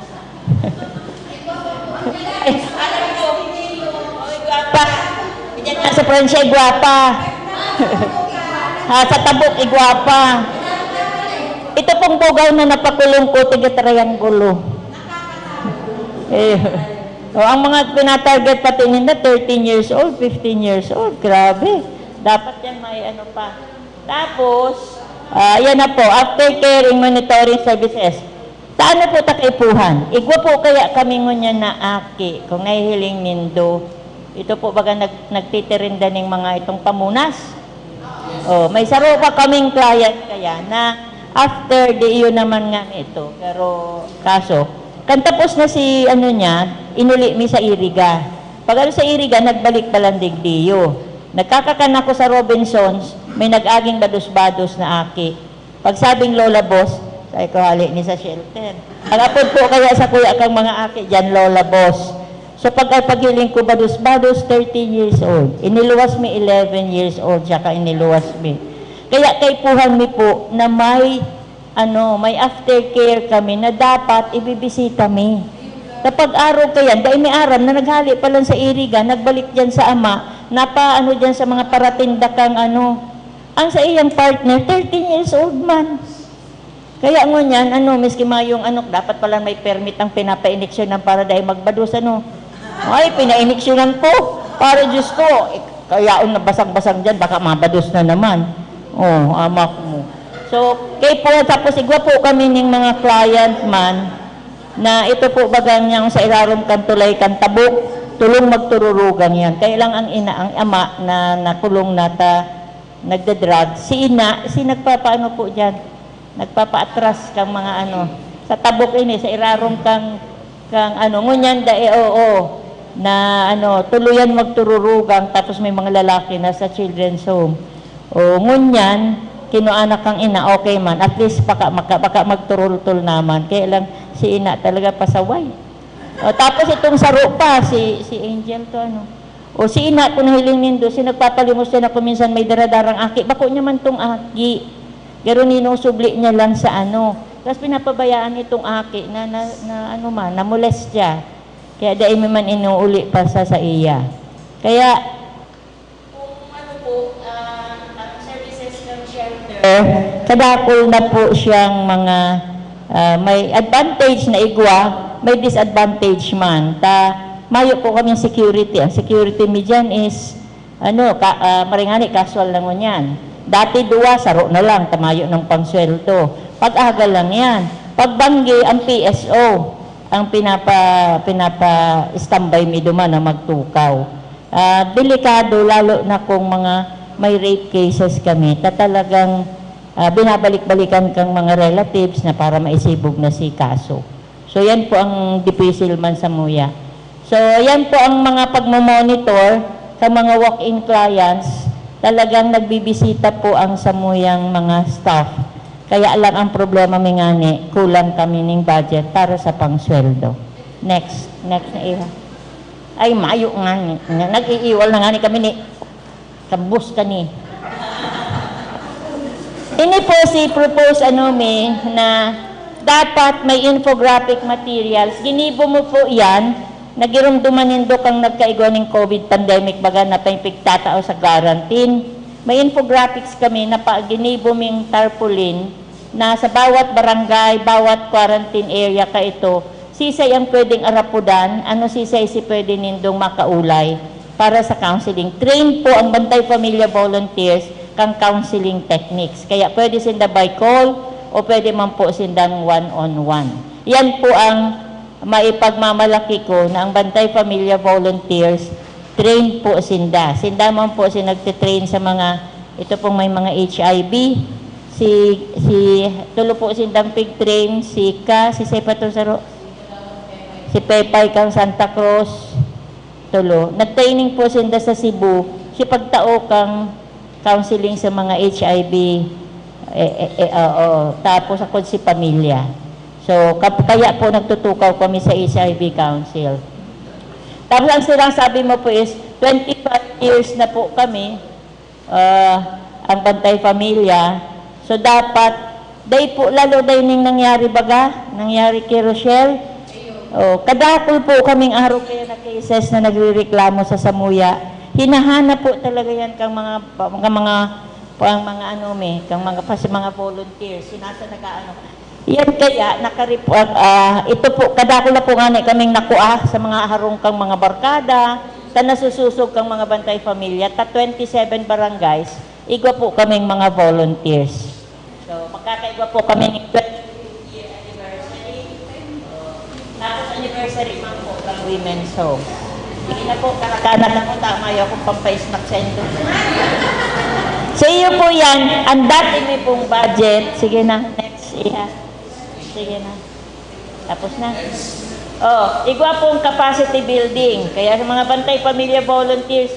Pa, dyan sa Francia, igwapa. Ha, sa Tabok, igwapa. Ito pong bugaw na napakulong ko, taga-triangulo. Eh, o, ang mga pinatarget pati ninda, thirteen years old, fifteen years old. Grabe. Dapat yan may ano pa. Tapos, ah, yan na po, after caring monitoring services. Sa ano po ta kaipuhan? Igwa po kaya kami ngunyan na aki, kung nahihiling nindo. Ito po baga nag-, nagtitirinda ning mga itong pamunas. Oh, may saro pa kaming client kaya na after di iyon naman nga ito. Pero kaso, kan tapos na si ano niya, inuli mi sa Iriga. Pag ano sa Iriga, nagbalik pa lang digdiyo. Nagkakakan ako sa Robinsons, may nag-aging bados-bados na aki. Pagsabing Lola Boss, sabi ko, "Hali ni sa shelter." Ang apod po kaya sa kuya kang mga aki dyan, Lola Boss. So pag, paghiling ko, bados-bados, thirteen years old. Iniluwas mi, eleven years old, saka iniluwas mi. Kaya kaipuhan mi po na may, ano, may aftercare kami na dapat ibibisita mi. Kapag araw kayan, dai may aram na naghali pa lang sa Iriga, nagbalik dyan sa ama, napa, ano, dyan sa mga paratinda kang, ano, ang sa iyang partner, thirteen years old man. Kaya ngunyan, ano, miski mayong ano, dapat pala may permit ang pinapainiksyonan para dai magbados, ano. Ay, pinainiksyonan ko. Para Diyos ko, eh, kayaon na basang-basang dyan, baka mabados na naman. Oh, amak mo. So, kay po, tapos igwa po kami ning mga client man, na ito po baga niyang sa irarom kan tulay kan Tabok, tulong magtururugang yan. Kaya lang ang ina, ang ama na nakulong nata, nagda-drug, si ina, si nagpapaano po dyan, nagpapaatras kang mga ano, sa Tabok ini, sa irarom kang, kang ano, ngunyan da, eh, oo, na ano, tuluyan magtururugang, tapos may mga lalaki na sa children's home. O, ngunyan, kinuha na kang ina, okay man, at least baka, maka, baka magturultol naman, kaya lang si ina talaga pasaway. O, tapos itong saro pa, si, si Angel to, ano, O si ina, kung nahiling nindo, si nagpapalimos siya na kung minsan may daradarang aki, bako niya man tong aki. Pero ninusubli niya lang sa ano. Tapos pinapabayaan nitong aki na, na, na ano man, na molestya. Kaya dai mi man inuuli pa sa, sa iya. Kaya, kung ano po, ah, ang services ng shelter, kadakol na po siyang mga, ah, may advantage na igwa, may disadvantage man. Ta, mayo po kaming security. Ang security mi dyan is, ano, ka, ah, maringani, casual na ngunyan. Dati duwa, saro na lang, ta mayo ng pangsweldo. Pag-aga lang yan. Pag banggi, ang P S O ang pinapa, pinapa-standby mi duman na magtukaw. Ah, delikado, lalo na kung mga may rape cases kami, ta talagang, ah, binabalik-balikan kang mga relatives na para maisibog na si kaso. So, yan po ang dipisil man sa muya. So, yan po ang mga pagmamonitor sa mga walk-in clients. Talagang nagbibisita po ang samuyang mga staff. Kaya lang ang problema mi ngani, kulang kami ning budget para sa pangsweldo. Next. Next na iha. Ay, mayo ngani. Nag-iiwal na ngani kami ni Kabus ka ni. Ini po si propose ano mi na Dapat may infographic materials. Ginibo mo po yan. Nagirumduman nindo kang nagkaigwa ning COVID pandemic, baga na may pigtatao sa quarantine. May infographics kami na pa, ginibo ming tarpaulin na sa bawat barangay, bawat quarantine area ka ito, sisay ang pwedeng arapudan, ano sisay si pwede nindong makaulay para sa counseling. Train po ang Bantay Pamilya volunteers kang counseling techniques. Kaya pwede sinda by call o pwede man po sindang one-on-one. Yan po ang maipagmamalaki ko na ang Bantay Pamilya volunteers, train po sinda. Sinda man po si nagtitrain sa mga, ito pong may mga H I V, si, si, tulo po sindang pig-train, si Ka, si Sepa Tosaro, si Pepay kang Santa Cruz, tulo. Nag-training po sinda sa Cebu, si pagtao kang counseling sa mga H I V, eh, eh, eh, oo. Tapos ako si pamilya. So, kap-, kaya po nagtutukaw kami sa H I V Council. Tapos ang sinasabi mo po is, twenty-five years na po kami, ah, ang Bantay Pamilya. So, dapat, dai po, lalo dai ning nangyari baga, nangyari kay Rochelle. Oh, kadakul po kaming araw kaya na cases na nagrereklamo sa samuya. Hinahanap po talaga yan kang mga, mga, mga, pang mga ano, may, kang mga, pa, sa mga volunteers. Sinasa nag-aano. Yan kaya, nakarip-, ah, ah, ito po, kadakul na po nga ni kaming nakua sa mga harong kang mga barkada, ta nasususog kang mga Bantay Pamilya, ta twenty-seven barangays, igwa po kaming mga volunteers. So, magkakaigwa po kami ng twenty-fifth year anniversary. Tapos anniversary man po ng Women's Home. Sige na po, karakanan na po, tama yung akong pampaismak sa inyo. Sa iyo po yan, ang dati mi pong budget. Sige na, next, iha. Sige na. Tapos na. Oh, igwa pong capacity building. Kaya sa mga Bantay Pamilya volunteers,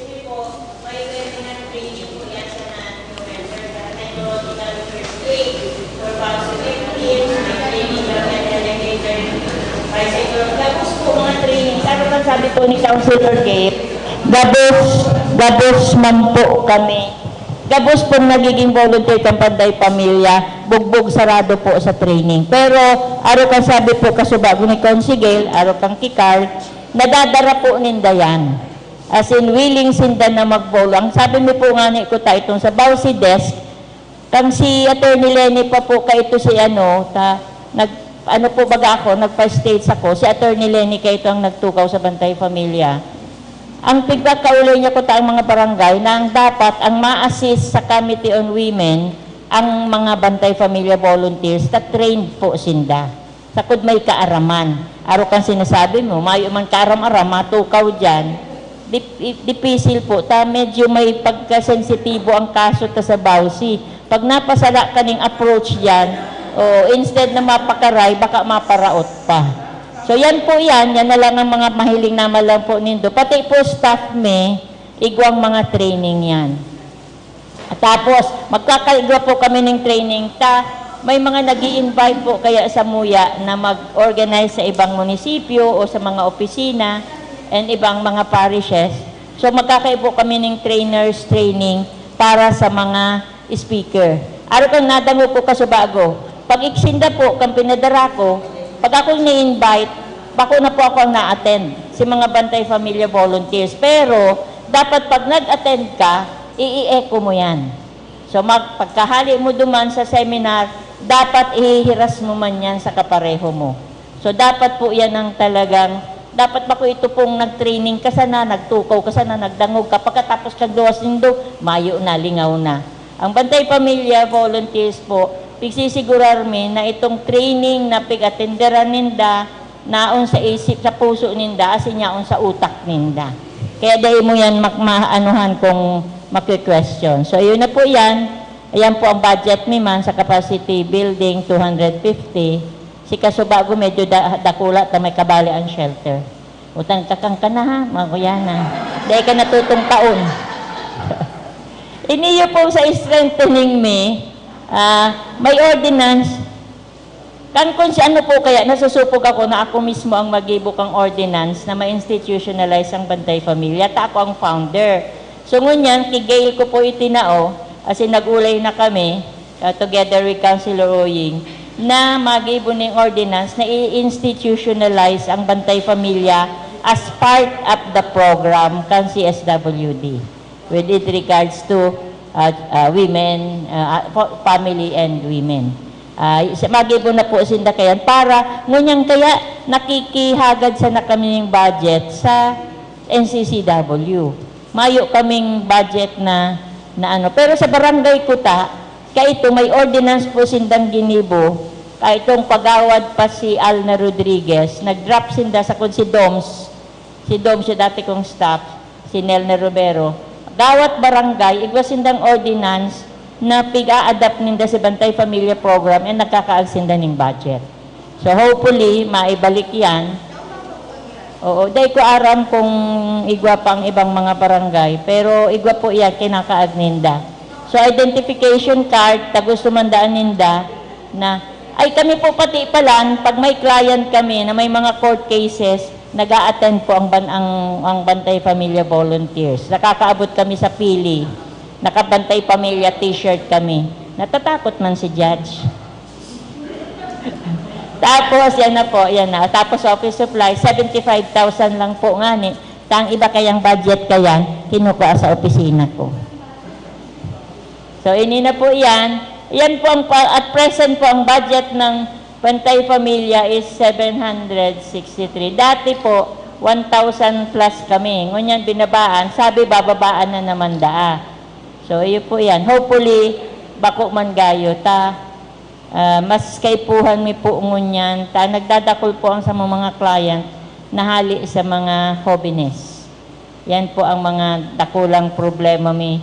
Gabos po mga training. Sabi po, sabi po ni Councilor Gabe, gabos, gabos man po kami. Gabos pong nagiging volunteer kang Bantay Pamilya, bugbog sarado po sa training. Pero, aro kang sabi po, kasubago ni Consi Gail, aro kang Kikar, nadadara po ninda yan. As in, willing sinda na mag-volunteer. Ang sabi mi po nga ni ko ta, itong sa Bausi Desk, kang si Attorney Lenny pa po, kaito si ano, ta, nag, ano po baga ako, nagpa-state ako, si Attorney Lenny kaito ang nagtukaw sa Bantay Pamilya. Ang pigkakaulay niya ko ta ang mga barangay na ang dapat, ang ma-assist sa Committee on Women, ang mga Bantay Pamilya volunteers, ta trained po sinda. Sakod may kaaraman. Aro kan sinasabi mo, mayo man kaaram-aram, matukaw diyan. Dip-, i-, dipisil po, ta medyo may pagkasensitibo ang kaso ta sa Bausi. Pag napasala ka ning approach diyan, o instead na mapakaray, baka maparaot pa. So yan po yan, yan na lang ang mga mahiling naman lang po nindo. Pati po staff mi, igwang mga training yan. Tapos, magkakaigwa po kami ning training ta may mga nag-i-invite po kaya samuya na mag-organize sa ibang munisipyo o sa mga opisina and ibang mga parishes. So, magkakaipo kami ning trainers training para sa mga speaker. Aro kang nadangog ko kasubago, pag-igsinda po kang pinadara ko, pag ako ni-invite, bako na po ako ang na-attend si mga Bantay Pamilya volunteers. Pero, dapat pag nag-attend ka, i-echo mo yan. So, mag-, pagkahali mo duman sa seminar, dapat ihihiras mo man yan sa kapareho mo. So, dapat po yan ang talagang, dapat bako ito pong nag-training ka sana, nagtukaw ka sana, nagdangog ka, pagkatapos nagluwas nindo, mayo na, lingaw na. Ang Bantay Pamilya volunteers po, pigsisigurar mi na itong training na pig-atenderan ninda, naon sa isip, sa puso ninda, asin yaon sa utak ninda. Kaya dai mo yan mak-, maanuhan kung maki-question. So, yun na po yan. Ayan po ang budget mi man sa capacity building, two hundred fifty. Si Kasubago medyo da-, dakula ta may kabali ang shelter. Utang ka kang ka na ha, mga kuya na. Dai ka natutungkaon. Iniyo po sa strengthening mi, ah, may ordinance, kan kung si ano po kaya, nasusupog ako na ako mismo ang magibo kang ordinance na ma-institutionalize ang Bantay Pamilya, ta ako ang founder. So, ngunyan, ki Gail ko po itinao, as in, nag-ulay na kami, uh, together with Councilor Oying, na magibo ning ordinance na i-institutionalize ang Bantay Pamilya as part of the program kan C S W D with it regards to, uh, uh, women, uh, uh, family and women. Uh, sa- magibo na po sinda kayan para ngunyan kaya nakikihagad sana kami ng budget sa N C C W. Mayo kaming budget na, na ano. Pero sa barangay Kuta, kaito may ordinance po sindang ginibo. Kaitong pagawad pa si Alna Rodriguez, nag-drop sinda sa kun si Doms, si Doms yung dati kong staff, si Nelner Romero. Gawat barangay, igwa sindang ordinance na pig-a-adapt ninda sa Bantay Pamilya Program and nagkakaag sinda ning budget. So hopefully, maibalik yan. Oo, dai ko aram kung igwa pa ang ibang mga barangay, pero igwa po yan, kinakaag ninda. So identification card, ta gusto man daan ninda na, ay kami po pati palan, pag may client kami na may mga court cases, nag-a-attend po ang, ban, ang, ang Bantay Pamilya Volunteers. Nakakaabot kami sa pili. Nakabantay Pamilya t-shirt kami. Natatakot man si Judge. Tapos, yan na po, yan na. Tapos, office supply, seventy-five thousand lang po nga ni. Tang iba kayang budget kayan, kinukuha sa opisina ko. So, ini na po yan. Yan po ang, pa- at present po ang budget ng Bantay Pamilya is seven hundred sixty-three. Dati po, one thousand plus kami. Ngunyan, binabaan. Sabi, bababaan na naman daa. So, iyo po yan. Hopefully, bako man gayo ta. Ah, mas kaipuhan mi po ngunyan ta nagdadakul po ang samong mga client na hali sa mga hobenes. Yan po ang mga dakulang problema mi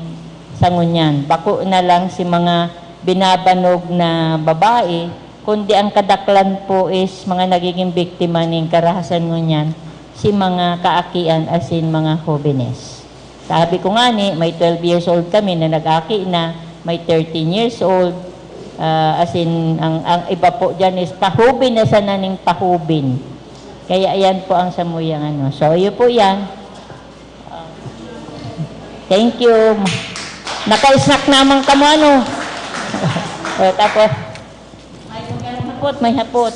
sa ngunyan. Bako na lang si mga binabanog na babae, kundi ang kadaklan po is mga nagiging biktima ning karahasan ngunyan, si mga kaakian asin mga hobenes. Sabi ko nga ni, may twelve years old kami na nag-aki na, may thirteen years old, ah, as in, ang, ang iba po dyan is pahubin na sana ning pahubin. Kaya ayan po ang samuyang ano. So, iyo po yan. Thank you. Naka-snack naman kamo, ano? O, tapos, may hapot, may hapot.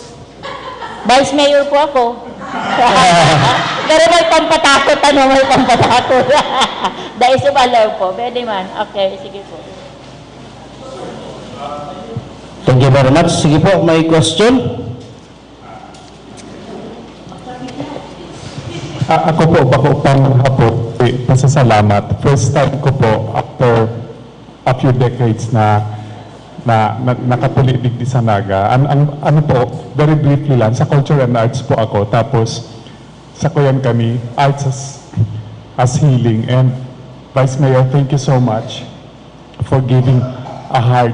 Vice Mayor po ako. Pero may pampatakot, ano, may pampatakot. Dai subalaw po, pwede man. Okay, sige po. Thank you very much. Sige po, may question? Ah, ako po, bako pang hapot, eh, pasasalamat. First time ko po after a few decades na na, na nakapuli digdi sa Naga. An, ang, ano po, very briefly lang, sa culture and arts po ako. Tapos, sa Kuyan kami, arts as, as healing. And Vice Mayor, thank you so much for giving a heart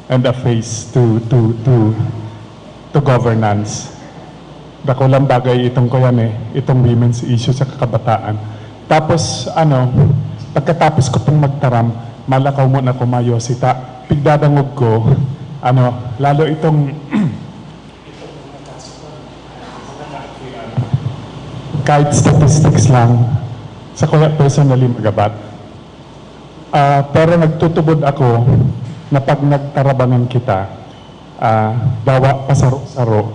and a face to to to to governance. Dakulang bagay itong kuyan eh, itong women's issue sa kakabataan. Tapos ano, pagkatapos ko pong magtaram, malakaw mo na kumayo sita. Pigdadangog ko, ano, lalo itong kahit statistics lang, sa kuya personally magabat. Ah, pero nagtutubod ako na pag nagtarabangan kita, ah, dawa pasaro-saro,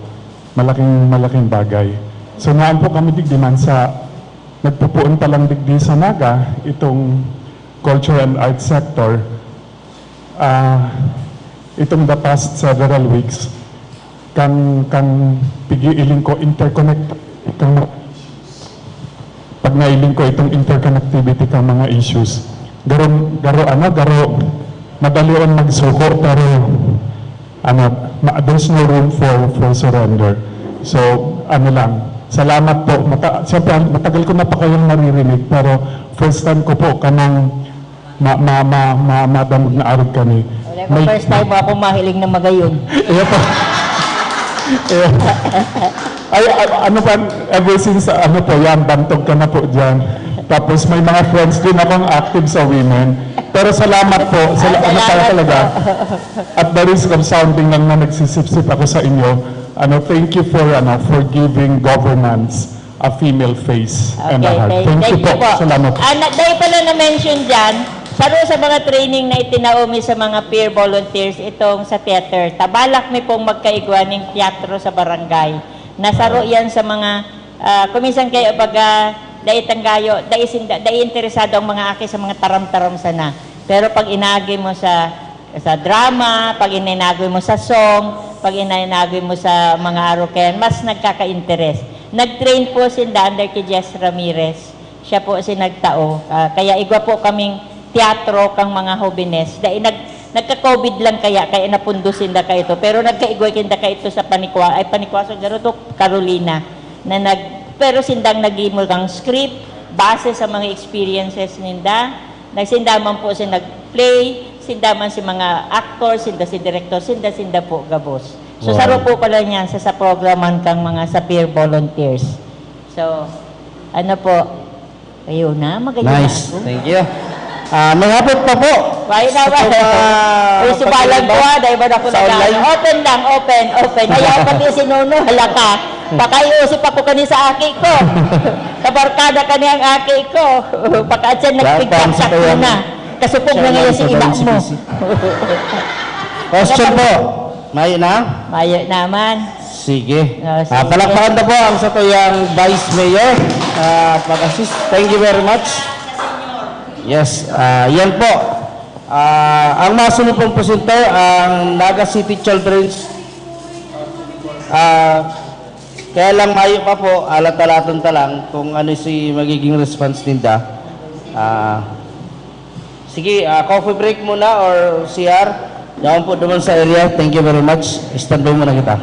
malaking, malaking bagay. So, naan po kami digdi man sa, nagpupuon pa lang digdi sa Naga, itong culture and arts sector, ah, itong the past several weeks, kan, kan pigiiling ko interconnect, kan pag nailing ko itong interconnectivity kan mga issues. Garo, garo ano, garo madali ang magsuko pero ano, ma, there's no room for for surrender. So, ano lang, salamat po. Mata, siyempre, matagal ko na pa kayong naririnig pero first time ko po kanang ma, ma, ma, ma, madamog na arog kami. Wala ko first time mo ako mahiling na magayon. Iyo po. Iyo. Ay, a- ano pa, ever since, ano po yan, bantog ka na po dyan. Tapos may mga friends din akong active sa women. Pero salamat po. Sa, Ah, ano pa salamat talaga. po. At the risk of sounding lang na nagsisipsip ako sa inyo, ano, thank you for, ano, for giving governance a female face and a Okay, heart. thank, Thank, thank you po. Salamat po. Ah, na, dahil pala na-mention dyan, Saro sa mga training na itinao mi sa mga peer volunteers itong sa theater. Tabalak mi pong magkaigwa ning teatro sa barangay. Nasaro yan sa mga, ah, kuminsan kayo pag, ah, dai tanggayo, dai sinda, dai interesado ang mga aki sa mga taram-taram sana. Pero pag inagi mo sa, sa drama, pag ininagoy mo sa song, pag ininagoy mo sa mga aroken, mas nagkaka-interes. Nag-train po sinda under kay Jess Ramirez. Siya po si nagtao. Ah, kaya igwa po kaming teatro kang mga hobenes. Dai nag-, nagka-COVID lang kaya, kaya napundo sinda kaito. Pero nagkaigwa kinda kaito sa panikwa, ay panikwa sa garo to, Carolina. Na nag, pero sindang nagimo kang script, base sa mga experiences ninda. Nagsinda man po si nag-play, sinda man si mga actor, sinda si director, sinda, sinda po gabos. So, Wow. saro po pala niyan sa, sa programan kang mga sa peer volunteers. So, ano po, kayo na, magayon na Nice. ako. Thank you. Ah, may hapot pa po. Why na Sa ba? pagpa-, Uy, subalan ko, pagpapakilala ah, dahil ba na ako sa nag-ano? online? Open lang, open, open. Ayaw pati si Nono, hala ka. Pakaiusip ako kani sa aki ko. Kabarkada kani ang aki ko. Baka siya Welcome nagpigkaksak sa mo na. Kasupog na Chairman ngayon si sa ina mo. W C P C. Question po. Mayo na? Mayo naman. Sige. Oh, Ah, sige. palakpakan na po ang satuyang Vice Mayor, ah, pag-assist. Thank you very much. Yes, ah, yan po. Ah, ang masunod pong presenter, ang Naga City Children's. Ah, kaya lang mayo pa po, alat-alaton ta lang kung ano si magiging response ninda. Ah, sige, ah, coffee break muna or C R. Yaon po naman sa area. Thank you very much. Stand by muna kita.